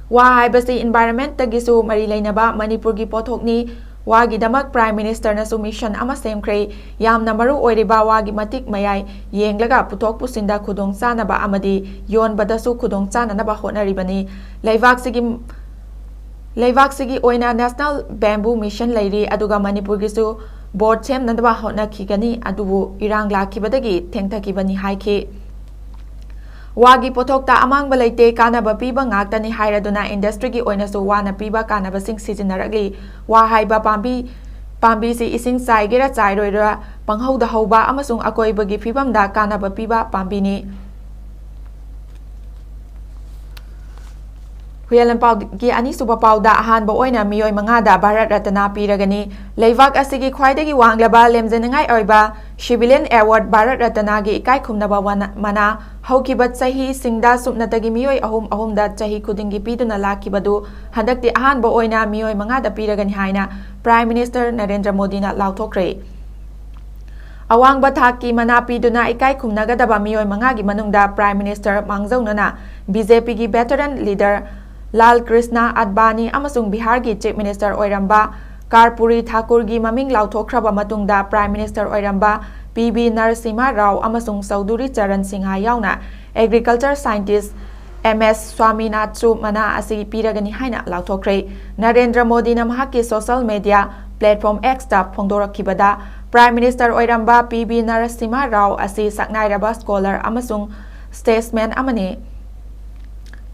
ꯋꯥ ꯍꯥꯏꯕꯁꯤ environmentꯇꯒꯤꯁꯨ ꯃꯔꯤ ꯂꯩꯅꯕ ꯃꯅꯤꯄꯨꯔꯒꯤ ꯄꯣꯠꯊꯣꯛꯅꯤ꯫ ꯋꯥꯒꯤꯗꯃꯛ Prime Ministerꯅꯁꯨ mission ꯑꯃ ꯁꯦꯝꯈ꯭ꯔꯦ꯫ ꯌꯥꯝꯅ ꯃꯔꯨ ꯑꯣꯏꯔꯤꯕ ꯋꯥꯒꯤ ꯃꯇꯤꯛ ꯃꯌꯥꯏ ꯌꯦꯡꯂꯒ ꯄꯨꯊꯣꯛ ꯄꯨꯁꯤꯟꯗ ꯈꯨꯗꯣꯡ ꯆꯥꯅꯕ ꯑꯃꯗꯤ ꯌꯣꯟꯕꯗꯁꯨ ꯈꯨꯗꯣꯡ ꯆꯥꯅꯅꯕ ꯍꯣꯠꯅꯔꯤꯕꯅꯤ꯫ ꯂꯩꯕꯥꯛꯁꯤꯒꯤ ꯂꯩꯕꯥꯛꯁꯤꯒꯤ ꯑꯣꯏꯅ National Bamboo Mission ꯂꯩꯔꯤ, ꯑꯗꯨꯒ ꯃꯅꯤꯄꯨꯔꯒꯤꯁꯨ board ꯁꯦꯝꯅꯅꯕ ꯍꯣꯠꯅꯈꯤꯒꯅꯤ, ꯑꯗꯨꯕꯨ ꯏꯔꯥꯡ ꯂꯥꯛꯈꯤꯕꯗꯒꯤ ꯊꯦꯡꯊꯈꯤꯕꯅꯤ ꯍꯥꯏꯈꯤ꯫ ꯋꯥꯒꯤ ꯄꯣꯠꯊꯣꯛꯇ ꯑꯃꯥꯡꯕ ꯂꯩꯇꯦ, ꯀꯥꯟꯅꯕ ꯄꯤꯕ ꯉꯥꯛꯇꯅꯤ ꯍꯥꯏꯔꯗꯨꯅ industryꯒꯤ ꯑꯣꯏꯅꯁꯨ ꯋꯥꯅ ꯄꯤꯕ ꯀꯥꯟꯅꯕꯁꯤꯡ ꯁꯤꯖꯤꯟꯅꯔꯛꯂꯤ꯫ ꯋꯥ ꯍꯥꯏꯕ ꯄꯥꯝꯕꯤ ꯄꯥꯝꯕꯤꯁꯤ ꯏꯁꯤꯡ ꯆꯥꯏꯒꯦꯔꯥ ꯆꯥꯏꯔꯣꯏꯔꯥ ꯄꯪꯍꯧꯗ ꯍꯧꯕ ꯑꯃꯁꯨꯡ ꯑꯀꯣꯏꯕꯒꯤ ꯐꯤꯕꯝꯗ ꯀꯥꯟꯅꯕ ꯄꯤꯕ ꯄꯥꯝꯕꯤꯅꯤ꯫ ꯍꯨꯏꯌꯦꯟ ꯂꯥꯟꯄꯥꯎꯒꯤ ꯑꯅꯤꯁꯨꯕ ꯄꯥꯎꯗ ꯑꯍꯥꯟꯕ ꯑꯣꯏꯅ ꯃꯤꯑꯣꯏ ꯃꯉꯥꯗ ꯚꯥꯔꯠ ꯔꯠꯅ ꯄꯤꯔꯒꯅꯤ꯫ ꯂꯩꯕꯥꯛ ꯑꯁꯤꯒꯤ ꯈ꯭ꯋꯥꯏꯗꯒꯤ ꯋꯥꯡꯂꯕ ꯂꯦꯝꯖꯅꯤꯡꯉꯥꯏ ꯑꯣꯏꯕ civilian award ꯚꯥꯔꯠ ꯔꯠꯅꯒꯤ ꯏꯀꯥꯏ ꯈꯨꯝꯅꯕ ꯋꯥꯅ-, ꯃꯅꯥ ꯍꯧꯈꯤꯕ ꯆꯍꯤꯁꯤꯡꯗ ꯁꯨꯞꯅꯇꯒꯤ ꯃꯤꯑꯣꯏ ꯑꯍꯨꯝ ꯑꯍꯨꯝꯗ ꯆꯍꯤ ꯈꯨꯗꯤꯡꯒꯤ ꯄꯤꯗꯨꯅ ꯂꯥꯛꯈꯤꯕꯗꯨ ꯍꯟꯗꯛꯇꯤ ꯑꯍꯥꯟꯕ ꯑꯣꯏꯅ ꯃꯤꯑꯣꯏ ꯃꯉꯥꯗ ꯄꯤꯔꯒꯅꯤ ꯍꯥꯏꯅ Prime Minister ꯅꯔꯦꯟꯗ꯭ꯔ ꯃꯣꯗꯤꯅ ꯂꯥꯎꯊꯣꯛꯈ꯭ꯔꯦ꯫ ꯑꯋꯥꯡꯕ ꯊꯥꯛꯀꯤ ꯃꯅꯥ ꯄꯤꯗꯨꯅ ꯏꯀꯥꯏ ꯈꯨꯝꯅꯒꯗꯕ ꯃꯤꯑꯣꯏ ꯃꯉꯥꯒꯤ ꯃꯅꯨꯡꯗ Prime Minister ꯃꯥꯡꯖꯧꯅꯅ BJPꯒꯤ veteran leader ꯂꯥꯜ ꯀ꯭ꯔꯤꯁꯅ ꯑꯗꯕꯥꯅꯤ ꯑꯃꯁꯨꯡ ꯕꯤꯍꯥꯔꯒꯤ Chief Minister ꯑꯣꯏꯔꯝꯕ ꯀꯥꯔꯄꯨꯔꯤ ꯊꯥꯀꯨꯔꯒꯤ ꯃꯃꯤꯡ ꯂꯥꯎꯊꯣꯛꯈ꯭ꯔꯕ ꯃꯇꯨꯡꯗ Prime Minister ꯑꯣꯏꯔꯝꯕ ꯄꯤ ꯕꯤ ꯅꯔꯁꯤꯃꯍꯥ ꯔꯥꯎ ꯑꯃꯁꯨꯡ ꯆꯧꯙꯨꯔꯤ ꯆꯔꯟ ꯁꯤꯡꯍ ꯌꯥꯎꯅ agriculture scientist ꯑꯦꯝ ꯑꯦꯁ ꯁ꯭ꯋꯥꯃꯤꯅꯥꯊꯟꯁꯨ ꯃꯅꯥ ꯑꯁꯤ ꯄꯤꯔꯒꯅꯤ ꯍꯥꯏꯅ ꯂꯥꯎꯊꯣꯛꯈ꯭ꯔꯦ꯫ ꯅꯔꯦꯟꯗ꯭ꯔ ꯃꯣꯗꯤꯅ ꯃꯍꯥꯛꯀꯤ social media platform Xꯇ ꯐꯣꯡꯗꯣꯔꯛꯈꯤꯕꯗ, Prime Minister ꯑꯣꯏꯔꯝꯕ ꯄꯤ ꯕꯤ ꯅꯔꯁꯤꯃꯍꯥ ꯔꯥꯎ ꯑꯁꯤ ꯁꯛꯅꯥꯏꯔꯕ scholar ꯑꯃꯁꯨꯡ statesman ꯑꯃꯅꯤ꯫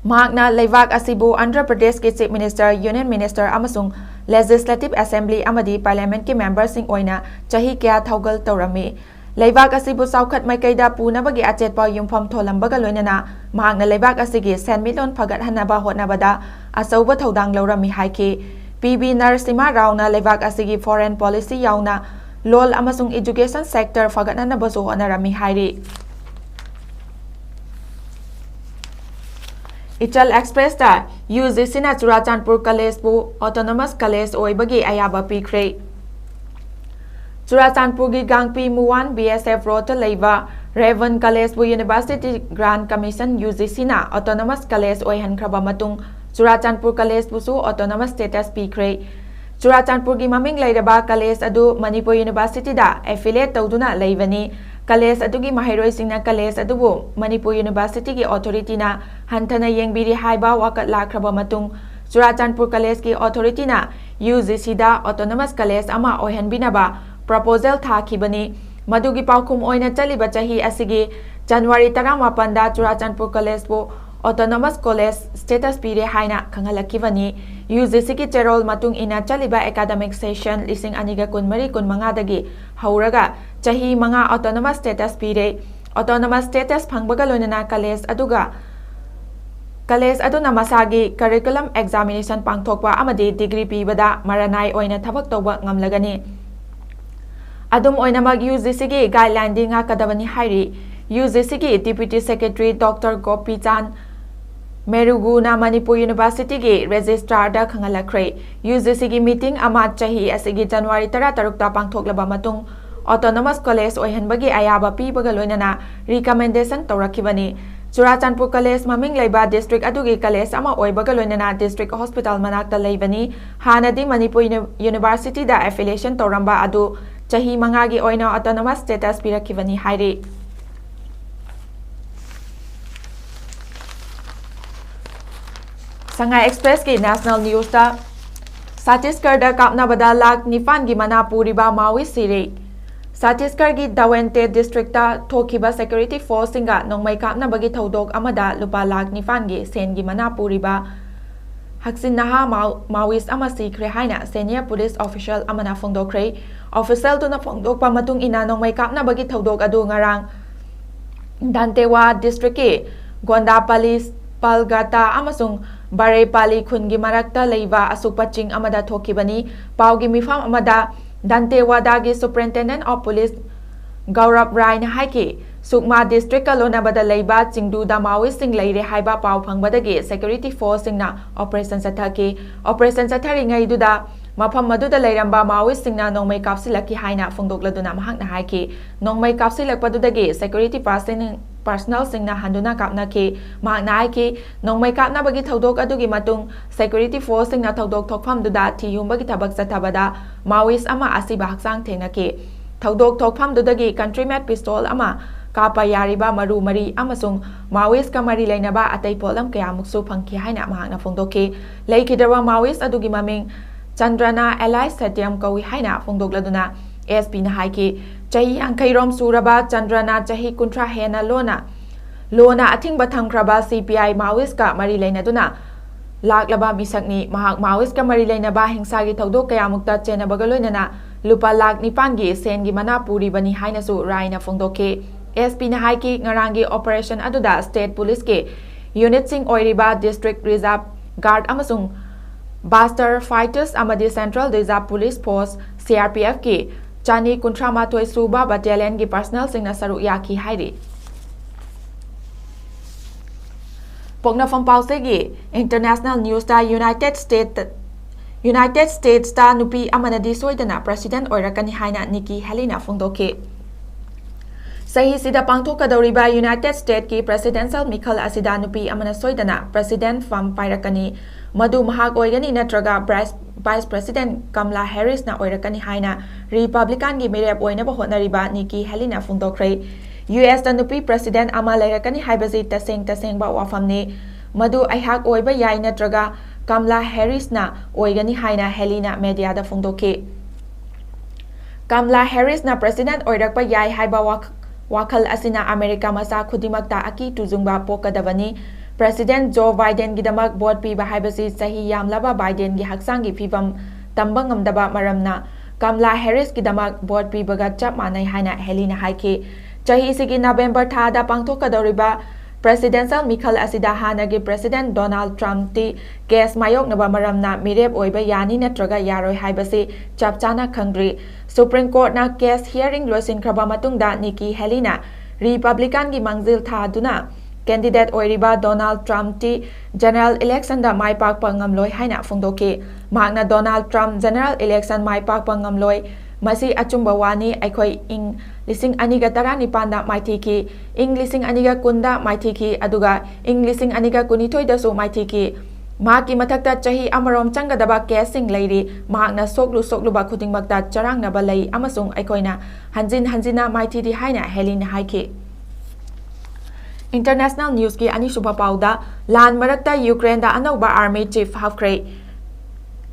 ꯃꯍꯥꯛꯅ ꯂꯩꯕꯥꯛ ꯑꯁꯤꯕꯨ ꯑꯟꯙ꯭ꯔ ꯄ꯭ꯔꯗꯦꯁꯀꯤ Chief Minister, Union Minister ꯑꯃꯁꯨꯡ Legislative Assembly ꯑꯃꯗꯤ Parliamentꯀꯤ memberꯁꯤꯡ ꯑꯣꯏꯅ ꯆꯍꯤ ꯀꯌꯥ ꯊꯧꯒꯜ ꯇꯧꯔꯝꯃꯤ꯫ ꯂꯩꯕꯥꯛ ꯑꯁꯤꯕꯨ ꯆꯥꯎꯈꯠ ꯃꯥꯏꯀꯩꯗ ꯄꯨꯅꯕꯒꯤ ꯑꯆꯦꯠꯄ ꯌꯨꯝꯐꯝ ꯊꯣꯜꯂꯝꯕꯒ ꯂꯣꯏꯅꯅ ꯃꯍꯥꯛꯅ ꯂꯩꯕꯥꯛ ꯑꯁꯤꯒꯤ ꯁꯦꯟꯃꯤꯠꯂꯣꯟ ꯐꯒꯠꯍꯟꯅꯕ ꯍꯣꯠꯅꯕꯗ ꯑꯆꯧꯕ ꯊꯧꯗꯥꯡ ꯂꯧꯔꯝꯃꯤ ꯍꯥꯏꯈꯤ꯫ ꯄꯤ ꯕꯤ ꯅꯔꯁꯤꯃꯍꯥ ꯔꯥꯎꯅ ꯂꯩꯕꯥꯛ ꯑꯁꯤꯒꯤ foreign policy ꯌꯥꯎꯅ ꯂꯣꯜ ꯑꯃꯁꯨꯡ education sector ꯐꯒꯠꯍꯟꯅꯕꯁꯨ ꯍꯣꯠꯅꯔꯝꯃꯤ ꯍꯥꯏꯔꯤ꯫ ꯏꯆꯜ Expressꯇ UGCꯅ ꯆꯨꯔꯥꯆꯥꯟꯄꯨꯔ collegeꯕꯨ autonomous college ꯑꯣꯏꯕꯒꯤ ꯑꯌꯥꯕ ꯄꯤꯈ꯭ꯔꯦ꯫ ꯆꯨꯔꯥꯆꯥꯟꯄꯨꯔꯒꯤ ꯒꯥꯡꯄꯤ ꯃꯨꯋꯥꯟ BSF roadꯇ ꯂꯩꯕ Raven Collegeꯕꯨ University Grant Commission, UGCꯅ autonomous college ꯑꯣꯏꯍꯟꯈ꯭ꯔꯕ ꯃꯇꯨꯡ ꯆꯨꯔꯥꯆꯥꯟꯄꯨꯔ collegeꯕꯨꯁꯨ autonomous status ꯄꯤꯈ꯭ꯔꯦ꯫ ꯆꯨꯔꯥꯆꯥꯟꯄꯨꯔꯒꯤ ꯃꯃꯤꯡ ꯂꯩꯔꯕ college ꯑꯗꯨ ꯃꯅꯤꯄꯨꯔ Universityꯗ affiliate ꯇꯧꯗꯨꯅ ꯂꯩꯕꯅꯤ꯫ College ꯑꯗꯨꯒꯤ ꯃꯍꯩꯔꯣꯏꯁꯤꯡꯅ college ꯑꯗꯨꯕꯨ ꯃꯅꯤꯄꯨꯔ Universityꯒꯤ authorityꯅ ꯍꯟꯊꯅ ꯌꯦꯡꯕꯤꯔꯤ ꯍꯥꯏꯕ ꯋꯥꯀꯠ ꯂꯥꯛꯈ꯭ꯔꯕ ꯃꯇꯨꯡ, ꯆꯨꯔꯥꯆꯥꯟꯄꯨꯔ collegeꯀꯤ authorityꯅ UGCꯗ autonomous college ꯑꯃ ꯑꯣꯏꯍꯟꯕꯤꯅꯕ proposal ꯊꯥꯈꯤꯕꯅꯤ꯫ ꯃꯗꯨꯒꯤ ꯄꯥꯎꯈꯨꯝ ꯑꯣꯏꯅ ꯆꯠꯂꯤꯕ ꯆꯍꯤ ꯑꯁꯤꯒꯤ January ꯇꯔꯥꯃꯥꯄꯟꯗ Churachandpur collegeꯕꯨ Autonomous College status ꯄꯤꯔꯦ ꯍꯥꯏꯅ ꯈꯪꯍꯜꯂꯛꯈꯤꯕꯅꯤ꯫ UGCꯒꯤ ꯆꯦꯔꯣꯜ ꯃꯇꯨꯡ ꯏꯟꯅ ꯆꯠꯂꯤꯕ academic session ꯂꯤꯁꯤꯡ ꯑꯅꯤꯒ ꯀꯨꯟꯃꯔꯤ ꯀꯨꯟꯃꯉꯥꯗꯒꯤ ꯍꯧꯔꯒ ꯆꯍꯤ ꯃꯉꯥ autonomous status ꯄꯤꯔꯦ꯫ Autonomous status ꯐꯪꯕꯒ ꯂꯣꯏꯅꯅ college ꯑꯗꯨꯒ college ꯑꯗꯨꯅ ꯃꯁꯥꯒꯤ curriculum examination ꯄꯥꯡꯊꯣꯛꯄ ꯑꯃꯗꯤ degree ꯄꯤꯕꯗ ꯃꯔꯅꯥꯏ ꯑꯣꯏꯅ ꯊꯕꯛ ꯇꯧꯕ ꯉꯝꯂꯒꯅꯤ꯫ ꯑꯗꯨꯝ ꯑꯣꯏꯅꯃꯛ UGCꯒꯤ guidelineꯗꯤ ꯉꯥꯛꯀꯗꯕꯅꯤ ꯍꯥꯏꯔꯤ꯫ UGCꯒꯤ Deputy Secretary Doctor ꯒꯣꯄꯤꯆꯥꯟ ꯃꯦꯔꯨꯒꯨꯅ Manipur Universityꯒꯤ Registrarꯗ ꯈꯪꯍꯜꯂꯛꯈ꯭ꯔꯦ꯫ UGCꯒꯤ meeting ꯑꯃ ꯆꯍꯤ ꯑꯁꯤꯒꯤ January ꯇꯔꯥꯇꯔꯨꯛꯇ ꯄꯥꯡꯊꯣꯛꯂꯕ ꯃꯇꯨꯡ Autonomous College ꯑꯣꯏꯍꯟꯕꯒꯤ ꯑꯌꯥꯕ ꯄꯤꯕꯒ ꯂꯣꯏꯅꯅ recommendation ꯇꯧꯔꯛꯈꯤꯕꯅꯤ꯫ ꯆꯨꯔꯥꯆꯥꯟꯄꯨꯔ college ꯃꯃꯤꯡ ꯂꯩꯕ district ꯑꯗꯨꯒꯤ college ꯑꯃ ꯑꯣꯏꯕꯒ ꯂꯣꯏꯅꯅ district hospital ꯃꯅꯥꯛꯇ ꯂꯩꯕꯅꯤ꯫ ꯍꯥꯟꯅꯗꯤ ꯃꯅꯤꯄꯨꯔ Uni-, Universityꯗ affiliation ꯇꯧꯔꯝꯕ ꯑꯗꯨ ꯆꯍꯤ ꯃꯉꯥꯒꯤ ꯑꯣꯏꯅ autonomous status ꯄꯤꯔꯛꯈꯤꯕꯅꯤ ꯍꯥꯏꯔꯤ꯫ ꯁꯉꯥꯏ Expressꯀꯤ national newsꯇ, ꯆꯇꯤꯁꯒꯔꯗ ꯀꯥꯞꯅꯕꯗ ꯂꯥꯈ ꯅꯤꯄꯥꯟꯒꯤ ꯃꯅꯥ ꯄꯨꯔꯤꯕ Maoist ꯁꯤꯔꯦ꯫ ꯆꯇꯤꯁꯒꯔꯒꯤ ꯗꯋꯦꯟꯇꯦ districtꯇ ꯊꯣꯛꯈꯤꯕ security forceꯁꯤꯡꯒ ꯅꯣꯡꯃꯩ ꯀꯥꯞꯅꯕꯒꯤ ꯊꯧꯗꯣꯛ ꯑꯃꯗ ꯂꯨꯄꯥ ꯂꯥꯈ ꯅꯤꯄꯥꯟꯒꯤ ꯁꯦꯟꯒꯤ ꯃꯅꯥ ꯄꯨꯔꯤꯕ ꯍꯛꯆꯤꯟ ꯅꯍꯥ Mao-, Maoist ꯑꯃ ꯁꯤꯈ꯭ꯔꯦ ꯍꯥꯏꯅ senior police official ꯑꯃꯅ ꯐꯣꯡꯗꯣꯛꯈ꯭ꯔꯦ꯫ Officialꯗꯨꯅ ꯐꯣꯡꯗꯣꯛꯄ ꯃꯇꯨꯡ ꯏꯟꯅ, ꯅꯣꯡꯃꯩ ꯀꯥꯞꯅꯕꯒꯤ ꯊꯧꯗꯣꯛ ꯑꯗꯨ ꯉꯔꯥꯡ ꯗꯟꯇꯦꯋꯥ districtꯀꯤ ꯒꯣꯟꯗꯥꯄꯥꯂꯤ, ꯄꯥꯜꯒꯥꯇꯥ ꯑꯃꯁꯨꯡ ꯕꯥꯔꯦꯄꯥꯂꯤ ꯈꯨꯟꯒꯤ ꯃꯔꯛꯇ ꯂꯩꯕ ꯑꯁꯨꯛꯄ ꯆꯤꯡ ꯑꯃꯗ ꯊꯣꯛꯈꯤꯕꯅꯤ꯫ ꯄꯥꯎꯒꯤ ꯃꯤꯐꯝ ꯑꯃꯗ ꯗꯟꯇꯦꯋꯥꯗꯥꯒꯤ Superintendent of Police ꯒꯧꯔꯕ ꯔꯥꯏꯅ ꯍꯥꯏꯈꯤ, ꯁꯨꯛꯃꯥ districtꯀ ꯂꯣꯟꯅꯕꯗ ꯂꯩꯕ ꯆꯤꯡꯗꯨꯗ Maoistꯁꯤꯡ ꯂꯩꯔꯦ ꯍꯥꯏꯕ ꯄꯥꯎ ꯐꯪꯕꯗꯒꯤ security forceꯁꯤꯡꯅ operation ꯆꯠꯊꯈꯤ꯫ Operation ꯆꯠꯊꯔꯤꯉꯩꯗꯨꯗ ꯃꯐꯝ ꯑꯗꯨꯗ ꯂꯩꯔꯝꯕ Maoistꯁꯤꯡꯅ ꯅꯣꯡꯃꯩ ꯀꯥꯞꯁꯤꯜꯂꯛꯈꯤ ꯍꯥꯏꯅ ꯐꯣꯡꯗꯣꯛꯂꯗꯨꯅ ꯃꯍꯥꯛꯅ ꯍꯥꯏꯈꯤ, ꯅꯣꯡꯃꯩ ꯀꯥꯞꯁꯤꯜꯂꯛꯄꯗꯨꯗꯒꯤ security personnel, personnelꯁꯤꯡꯅ ꯍꯟꯗꯨꯅ ꯀꯥꯞꯅꯈꯤ꯫ ꯃꯍꯥꯛꯅ ꯍꯥꯏꯈꯤ, ꯅꯣꯡꯃꯩ ꯀꯥꯞꯅꯕꯒꯤ ꯊꯧꯗꯣꯛ ꯑꯗꯨꯒꯤ ꯃꯇꯨꯡ security forceꯁꯤꯡꯅ ꯊꯧꯗꯣꯛ ꯊꯣꯛꯐꯝꯗꯨꯗ ꯊꯤꯍꯨꯝꯕꯒꯤ ꯊꯕꯛ ꯆꯠꯊꯕꯗ Maoist ꯑꯃ ꯑꯁꯤꯕ ꯍꯛꯆꯥꯡ ꯊꯦꯡꯅꯈꯤ꯫ ꯊꯧꯗꯣꯛ ꯊꯣꯛꯐꯝꯗꯨꯗꯒꯤ country made pistol ꯑꯃ, ꯀꯥꯞꯄ ꯌꯥꯔꯤꯕ ꯃꯔꯨ ꯃꯔꯤ ꯑꯃꯁꯨꯡ Maoistꯀ ꯃꯔꯤ ꯂꯩꯅꯕ ꯑꯇꯩ ꯄꯣꯠꯂꯝ ꯀꯌꯥꯃꯨꯛꯁꯨ ꯐꯪꯈꯤ ꯍꯥꯏꯅ ꯃꯍꯥꯛꯅ ꯐꯣꯡꯗꯣꯛꯈꯤ꯫ ꯂꯩꯈꯤꯗ꯭ꯔꯕ Maoist ꯑꯗꯨꯒꯤ ꯃꯃꯤꯡ ꯆꯟꯗ꯭ꯔꯅ alias ꯁꯇ꯭ꯌꯝ ꯀꯧꯏ ꯍꯥꯏꯅ ꯐꯣꯡꯗꯣꯛꯂꯗꯨꯅ S Pꯅ ꯍꯥꯏꯈꯤ, ꯆꯍꯤ ꯌꯥꯡꯈꯩ ꯔꯣꯝ ꯁꯨꯔꯕ ꯆꯟꯗ꯭ꯔꯅ ꯆꯍꯤ ꯀꯨꯟꯊ꯭ꯔꯥ ꯍꯦꯟꯅ ꯂꯣꯟꯅ ꯂꯣꯅ ꯑꯊꯤꯡꯕ ꯊꯝꯈ꯭ꯔꯕ C P I Maoist-ꯀ ꯃꯔꯤ ꯂꯩꯅꯗꯨꯅ ꯂꯥꯛꯂꯕ ꯃꯤꯁꯛꯅꯤ꯫ ꯃꯍꯥꯛ Maoist-ꯀ ꯃꯔꯤ ꯂꯩꯅꯕ ꯍꯤꯡꯁꯥꯒꯤ ꯊꯧꯗꯣꯛ ꯀꯌꯥꯃꯨꯛꯇ ꯆꯦꯟꯅꯕꯒ ꯂꯣꯏꯅꯅ ꯂꯨꯄꯥ ꯂꯥꯈ ꯅꯤꯄꯥꯟꯒꯤ ꯁꯦꯟꯒꯤ ꯃꯅꯥ ꯄꯨꯔꯤꯕꯅꯤ ꯍꯥꯏꯅꯁꯨ ꯔꯥꯏꯅ ꯐꯣꯡꯗꯣꯛꯈꯤ꯫ S P-ꯅ ꯍꯥꯏꯈꯤ, ꯉꯔꯥꯡꯒꯤ operation ꯑꯗꯨꯗ state police-ꯀꯤ unit-ꯁꯤꯡ ꯑꯣꯏꯔꯤꯕ District Reserve Guard ꯑꯃꯁꯨꯡ Buster Fighters ꯑꯃꯗꯤ Central Reserve Police Force, C R P F-ꯀꯤ ꯆꯅꯤ ꯀꯨꯟꯊ꯭ꯔꯥ ꯃꯥꯊꯣꯏ ꯁꯨꯕ battalion-ꯒꯤ personnel-ꯁꯤꯡꯅ ꯁꯔꯨꯛ ꯌꯥꯈꯤ ꯍꯥꯏꯔꯤ꯫ ꯄꯣꯛꯅꯐꯝ ꯄꯥꯎꯆꯦꯒꯤ international news-ꯇ United States, United States-ꯇ ꯅꯨꯄꯤ ꯑꯃꯅꯗꯤ ꯁꯣꯏꯗꯅ president ꯑꯣꯏꯔꯛꯀꯅꯤ ꯍꯥꯏꯅ Nikki Haley-ꯅ ꯐꯣꯡꯗꯣꯛꯈꯤ꯫ ꯆꯍꯤꯁꯤꯗ ꯄꯥꯡꯊꯣꯛꯀꯗꯧꯔꯤꯕ United States-ꯀꯤ presidential ꯃꯤꯈꯜ ꯑꯁꯤꯗ ꯅꯨꯄꯤ ꯑꯃꯅ ꯁꯣꯏꯗꯅ president fam ꯄꯥꯏꯔꯛꯀꯅꯤ꯫ ꯃꯗꯨ ꯃꯍꯥꯛ ꯑꯣꯏꯒꯅꯤ ꯅꯠꯇ꯭ꯔꯒ Vice, Vice President Kamala Harris-ꯅ ꯑꯣꯏꯔꯛꯀꯅꯤ ꯍꯥꯏꯅ Republican-ꯒꯤ ꯃꯤꯔꯦꯞ ꯑꯣꯏꯅꯕ ꯍꯣꯠꯅꯔꯤꯕ Nikki Haley-ꯅ ꯐꯣꯡꯗꯣꯛꯈ꯭ꯔꯦ꯫ U S-ꯇ ꯅꯨꯄꯤ president ꯑꯃ ꯂꯩꯔꯛꯀꯅꯤ ꯍꯥꯏꯕꯁꯤ ꯇꯁꯦꯡ ꯇꯁꯦꯡꯕ ꯋꯥꯐꯝꯅꯤ꯫ ꯃꯗꯨ ꯑꯩꯍꯥꯛ ꯑꯣꯏꯕ ꯌꯥꯏ ꯅꯠꯇ꯭ꯔꯒ Kamala Harris-ꯅ ꯑꯣꯏꯒꯅꯤ ꯍꯥꯏꯅ Haley-ꯅ media-ꯗ ꯐꯣꯡꯗꯣꯛꯈꯤ꯫ Kamala Harris-ꯅ president ꯑꯣꯏꯔꯛꯄ ꯌꯥꯏ ꯍꯥꯏꯕ ꯋꯥꯈ-, ꯋꯥꯈꯜ ꯑꯁꯤꯅ ꯑꯃꯦꯔꯤꯀꯥ ꯃꯆꯥ ꯈꯨꯗꯤꯡꯃꯛꯇ ꯑꯀꯤ ꯇꯨꯖꯨꯡꯕ ꯄꯣꯛꯀꯗꯕꯅꯤ꯫ President Joe Biden-ꯒꯤꯗꯃꯛ vote ꯄꯤꯕ ꯍꯥꯏꯕꯁꯤ ꯆꯍꯤ ꯌꯥꯝꯂꯕ Biden-ꯒꯤ ꯍꯛꯆꯥꯡꯒꯤ ꯐꯤꯕꯝ ꯇꯝꯕ ꯉꯝꯗꯕ ꯃꯔꯝꯅ Kamala Harris-ꯀꯤꯗꯃꯛ vote ꯄꯤꯕꯒ ꯆꯞ ꯃꯥꯟꯅꯩ ꯍꯥꯏꯅ Haley-ꯅ ꯍꯥꯏꯈꯤ꯫ ꯆꯍꯤꯁꯤꯒꯤ November ꯊꯥꯗ ꯄꯥꯡꯊꯣꯛꯀꯗꯧꯔꯤꯕ presidential ꯃꯤꯈꯜ ꯑꯁꯤꯗ ꯍꯥꯟꯅꯒꯤ President Donald Trump-ꯇꯤ case ꯃꯥꯌꯣꯛꯅꯕ ꯃꯔꯝꯅ ꯃꯤꯔꯦꯞ ꯑꯣꯏꯕ ꯌꯥꯅꯤ ꯅꯠꯇ꯭ꯔꯒ ꯌꯥꯔꯣꯏ ꯍꯥꯏꯕꯁꯤ ꯆꯞ ꯆꯥꯅ ꯈꯪꯗ꯭ꯔꯤ꯫ Supreme Court-ꯅ case hearing ꯂꯣꯏꯁꯤꯟꯈ꯭ꯔꯕ ꯃꯇꯨꯡꯗ Nikki Haley-ꯅ Republican-ꯒꯤ ꯃꯥꯡꯖꯤꯜ ꯊꯥꯗꯨꯅ candidate ꯑꯣꯏꯔꯤꯕ Donald Trump-ꯇꯤ general election-ꯗ ꯃꯥꯏ ꯄꯥꯛꯄ ꯉꯝꯂꯣꯏ ꯍꯥꯏꯅ ꯐꯣꯡꯗꯣꯛꯈꯤ꯫ ꯃꯍꯥꯛꯅ Donald Trump general election ꯃꯥꯏ ꯄꯥꯛꯄ ꯉꯝꯂꯣꯏ꯫ ꯃꯁꯤ ꯑꯆꯨꯝꯕ ꯋꯥꯅꯤ꯫ ꯑꯩꯈꯣꯏ ꯏꯪ ꯂꯤꯁꯤꯡ ꯑꯅꯤꯒ ꯇꯔꯥꯅꯤꯄꯥꯟꯗ ꯃꯥꯏꯊꯤꯈꯤ, ꯏꯪ ꯂꯤꯁꯤꯡ ꯑꯅꯤꯒ ꯀꯨꯟꯗ ꯃꯥꯏꯊꯤꯈꯤ, ꯑꯗꯨꯒ ꯏꯪ ꯂꯤꯁꯤꯡ ꯑꯅꯤꯒ ꯀꯨꯟꯅꯤꯊꯣꯏꯗꯁꯨ ꯃꯥꯏꯊꯤꯈꯤ꯫ ꯃꯍꯥꯛꯀꯤ ꯃꯊꯛꯇ ꯆꯍꯤ ꯑꯃꯔꯣꯝ ꯆꯪꯒꯗꯕ case-ꯁꯤꯡ ꯂꯩꯔꯤ꯫ ꯃꯍꯥꯛꯅ ꯁꯣꯛꯂꯨ ꯁꯣꯛꯂꯨꯕ ꯈꯨꯗꯤꯡꯃꯛꯇ ꯆꯔꯥꯡꯅꯕ ꯂꯩ ꯑꯃꯁꯨꯡ ꯑꯩꯈꯣꯏꯅ ꯍꯟꯖꯤꯟ ꯍꯟꯖꯤꯟꯅ ꯃꯥꯏꯊꯤꯔꯤ ꯍꯥꯏꯅ Haley-ꯅ ꯍꯥꯏꯈꯤ꯫ International news-ꯀꯤ ꯑꯅꯤꯁꯨꯕ ꯄꯥꯎꯗ, ꯂꯥꯟ ꯃꯔꯛꯇ Ukraine-ꯗ ꯑꯅꯧꯕ army chief ꯍꯥꯞꯈ꯭ꯔꯦ꯫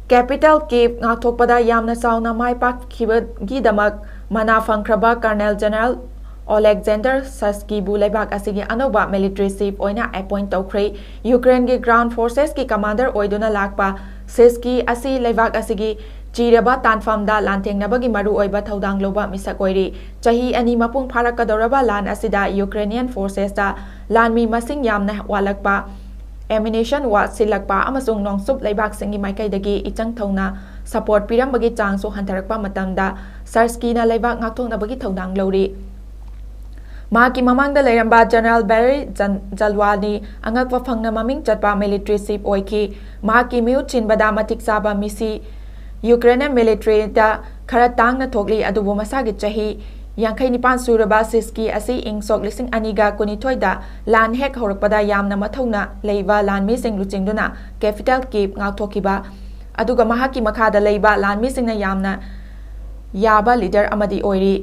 Capital Kyiv ꯉꯥꯛꯊꯣꯛꯄꯗ ꯌꯥꯝꯅ ꯆꯥꯎꯅ ꯃꯥꯏ ꯄꯥꯛꯈꯤꯕꯒꯤꯗꯃꯛ ꯃꯅꯥ ꯐꯪꯈ꯭ꯔꯕ Colonel General ꯑꯣꯂꯦꯛꯖꯦꯟꯗꯔ ꯁꯁꯀꯤꯕꯨ ꯂꯩꯕꯥꯛ ꯑꯁꯤꯒꯤ ꯑꯅꯧꯕ ꯃꯤꯂꯤꯇꯔꯤ ꯆꯤꯐ ꯑꯣꯏꯅ ꯑꯦꯄꯣꯏꯟꯠ ꯇꯧꯈ꯭ꯔꯦ꯫ ꯌꯨꯀ꯭ꯔꯦꯟꯒꯤ ꯒ꯭ꯔꯥꯎꯟ ꯐꯣꯔꯁꯦꯁꯀꯤ ꯀꯃꯥꯟꯗꯔ ꯑꯣꯏꯗꯨꯅ ꯂꯥꯛꯄ ꯁꯤꯁꯀꯤ ꯑꯁꯤ ꯂꯩꯕꯥꯛ ꯑꯁꯤꯒꯤ ꯆꯤꯔꯕ ꯇꯥꯟꯐꯝꯗ ꯂꯥꯟꯊꯦꯡꯅꯕꯒꯤ ꯃꯔꯨꯑꯣꯏꯕ ꯊꯧꯗꯥꯡ ꯂꯧꯕ ꯃꯤꯁꯛ ꯑꯣꯏꯔꯤ꯫ ꯆꯍꯤ ꯑꯅꯤ ꯃꯄꯨꯡ ꯐꯥꯔꯛꯀꯗꯧꯔꯕ ꯂꯥꯟ ꯑꯁꯤꯗ ꯌꯨꯀ꯭ꯔꯦꯅꯤꯌꯟ ꯐꯣꯔꯁꯦꯁꯇ ꯂꯥꯟꯃꯤ ꯃꯁꯤꯡ ꯌꯥꯝꯅ ꯋꯥꯠꯂꯛꯄ, ꯑꯦꯃꯨꯅꯤꯁꯟ ꯋꯥꯠꯁꯤꯜꯂꯛꯄ ꯑꯃꯁꯨꯡ ꯅꯣꯡꯆꯨꯞ ꯂꯩꯕꯥꯛꯁꯤꯡꯒꯤ ꯃꯥꯏꯀꯩꯗꯒꯤ ꯏꯆꯪ ꯊꯧꯅ ꯁꯄꯣꯔꯠ ꯄꯤꯔꯝꯕꯒꯤ ꯆꯥꯡꯁꯨ ꯍꯟꯊꯔꯛꯄ ꯃꯇꯝꯗ ꯁꯔꯁꯀꯤꯅ ꯂꯩꯕꯥꯛ ꯉꯥꯛꯊꯣꯛꯅꯕꯒꯤ ꯊꯧꯗꯥꯡ ꯂꯧꯔꯤ꯫ ꯃꯍꯥꯛꯀꯤ ꯃꯃꯥꯡꯗ ꯂꯩꯔꯝꯕ ꯖꯦꯅꯔꯦꯜ ꯕꯦꯔꯤ ꯖꯟ-, ꯖꯜꯋꯥꯅꯤ ꯑꯉꯛꯄ ꯐꯪꯅ ꯃꯃꯤꯡ ꯆꯠꯄ ꯃꯤꯂꯤꯇꯔꯤ ꯆꯤꯐ ꯑꯣꯏꯈꯤ꯫ ꯃꯍꯥꯛꯀꯤ ꯃꯤꯍꯨꯠ ꯁꯤꯟꯕꯗ ꯃꯇꯤꯛ ꯆꯥꯕ ꯃꯤꯁꯤ ꯌꯨꯀ꯭ꯔꯦꯅꯤꯌꯟ ꯃꯤꯂꯤꯇꯔꯤꯗ ꯈꯔ ꯇꯥꯡꯅ ꯊꯣꯛꯂꯤ, ꯑꯗꯨꯕꯨ ꯃꯁꯥꯒꯤ ꯆꯍꯤ ꯌꯥꯡꯈꯩ ꯅꯤꯄꯥꯟ ꯁꯨꯔꯕ ꯁꯤꯁꯀꯤ ꯑꯁꯤ ꯏꯪ ꯁꯣꯛ ꯂꯤꯁꯤꯡ ꯑꯅꯤꯒ ꯀꯨꯟꯅꯤꯊꯣꯏꯗ ꯂꯥꯟ ꯍꯦꯛ ꯍꯧꯔꯛꯄꯗ ꯌꯥꯝꯅ ꯃꯊꯧꯅ ꯂꯩꯕ ꯂꯥꯟꯃꯤꯁꯤꯡ ꯂꯨꯆꯤꯡꯗꯨꯅ ꯀꯦꯄꯤꯇꯦꯜ ꯀꯤꯞ ꯉꯥꯛꯊꯣꯛꯈꯤꯕ, ꯑꯗꯨꯒ ꯃꯍꯥꯛꯀꯤ ꯃꯈꯥꯗ ꯂꯩꯕ ꯂꯥꯟꯃꯤꯁꯤꯡꯅ ꯌꯥꯝꯅ ꯌꯥꯕ ꯂꯤꯗꯔ ꯑꯃꯗꯤ ꯑꯣꯏꯔꯤ꯫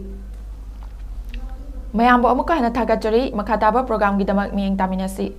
ꯃꯌꯥꯝꯕꯨ ꯑꯃꯨꯛꯀ ꯍꯟꯅ ꯊꯥꯒꯠꯆꯔꯤ꯫ ꯃꯈꯥ ꯇꯥꯕ ꯄ꯭ꯔꯣꯒ꯭ꯔꯥꯝꯒꯤꯗꯃꯛ ꯃꯤꯠꯌꯦꯡ ꯇꯥꯃꯤꯟꯅꯁꯤ꯫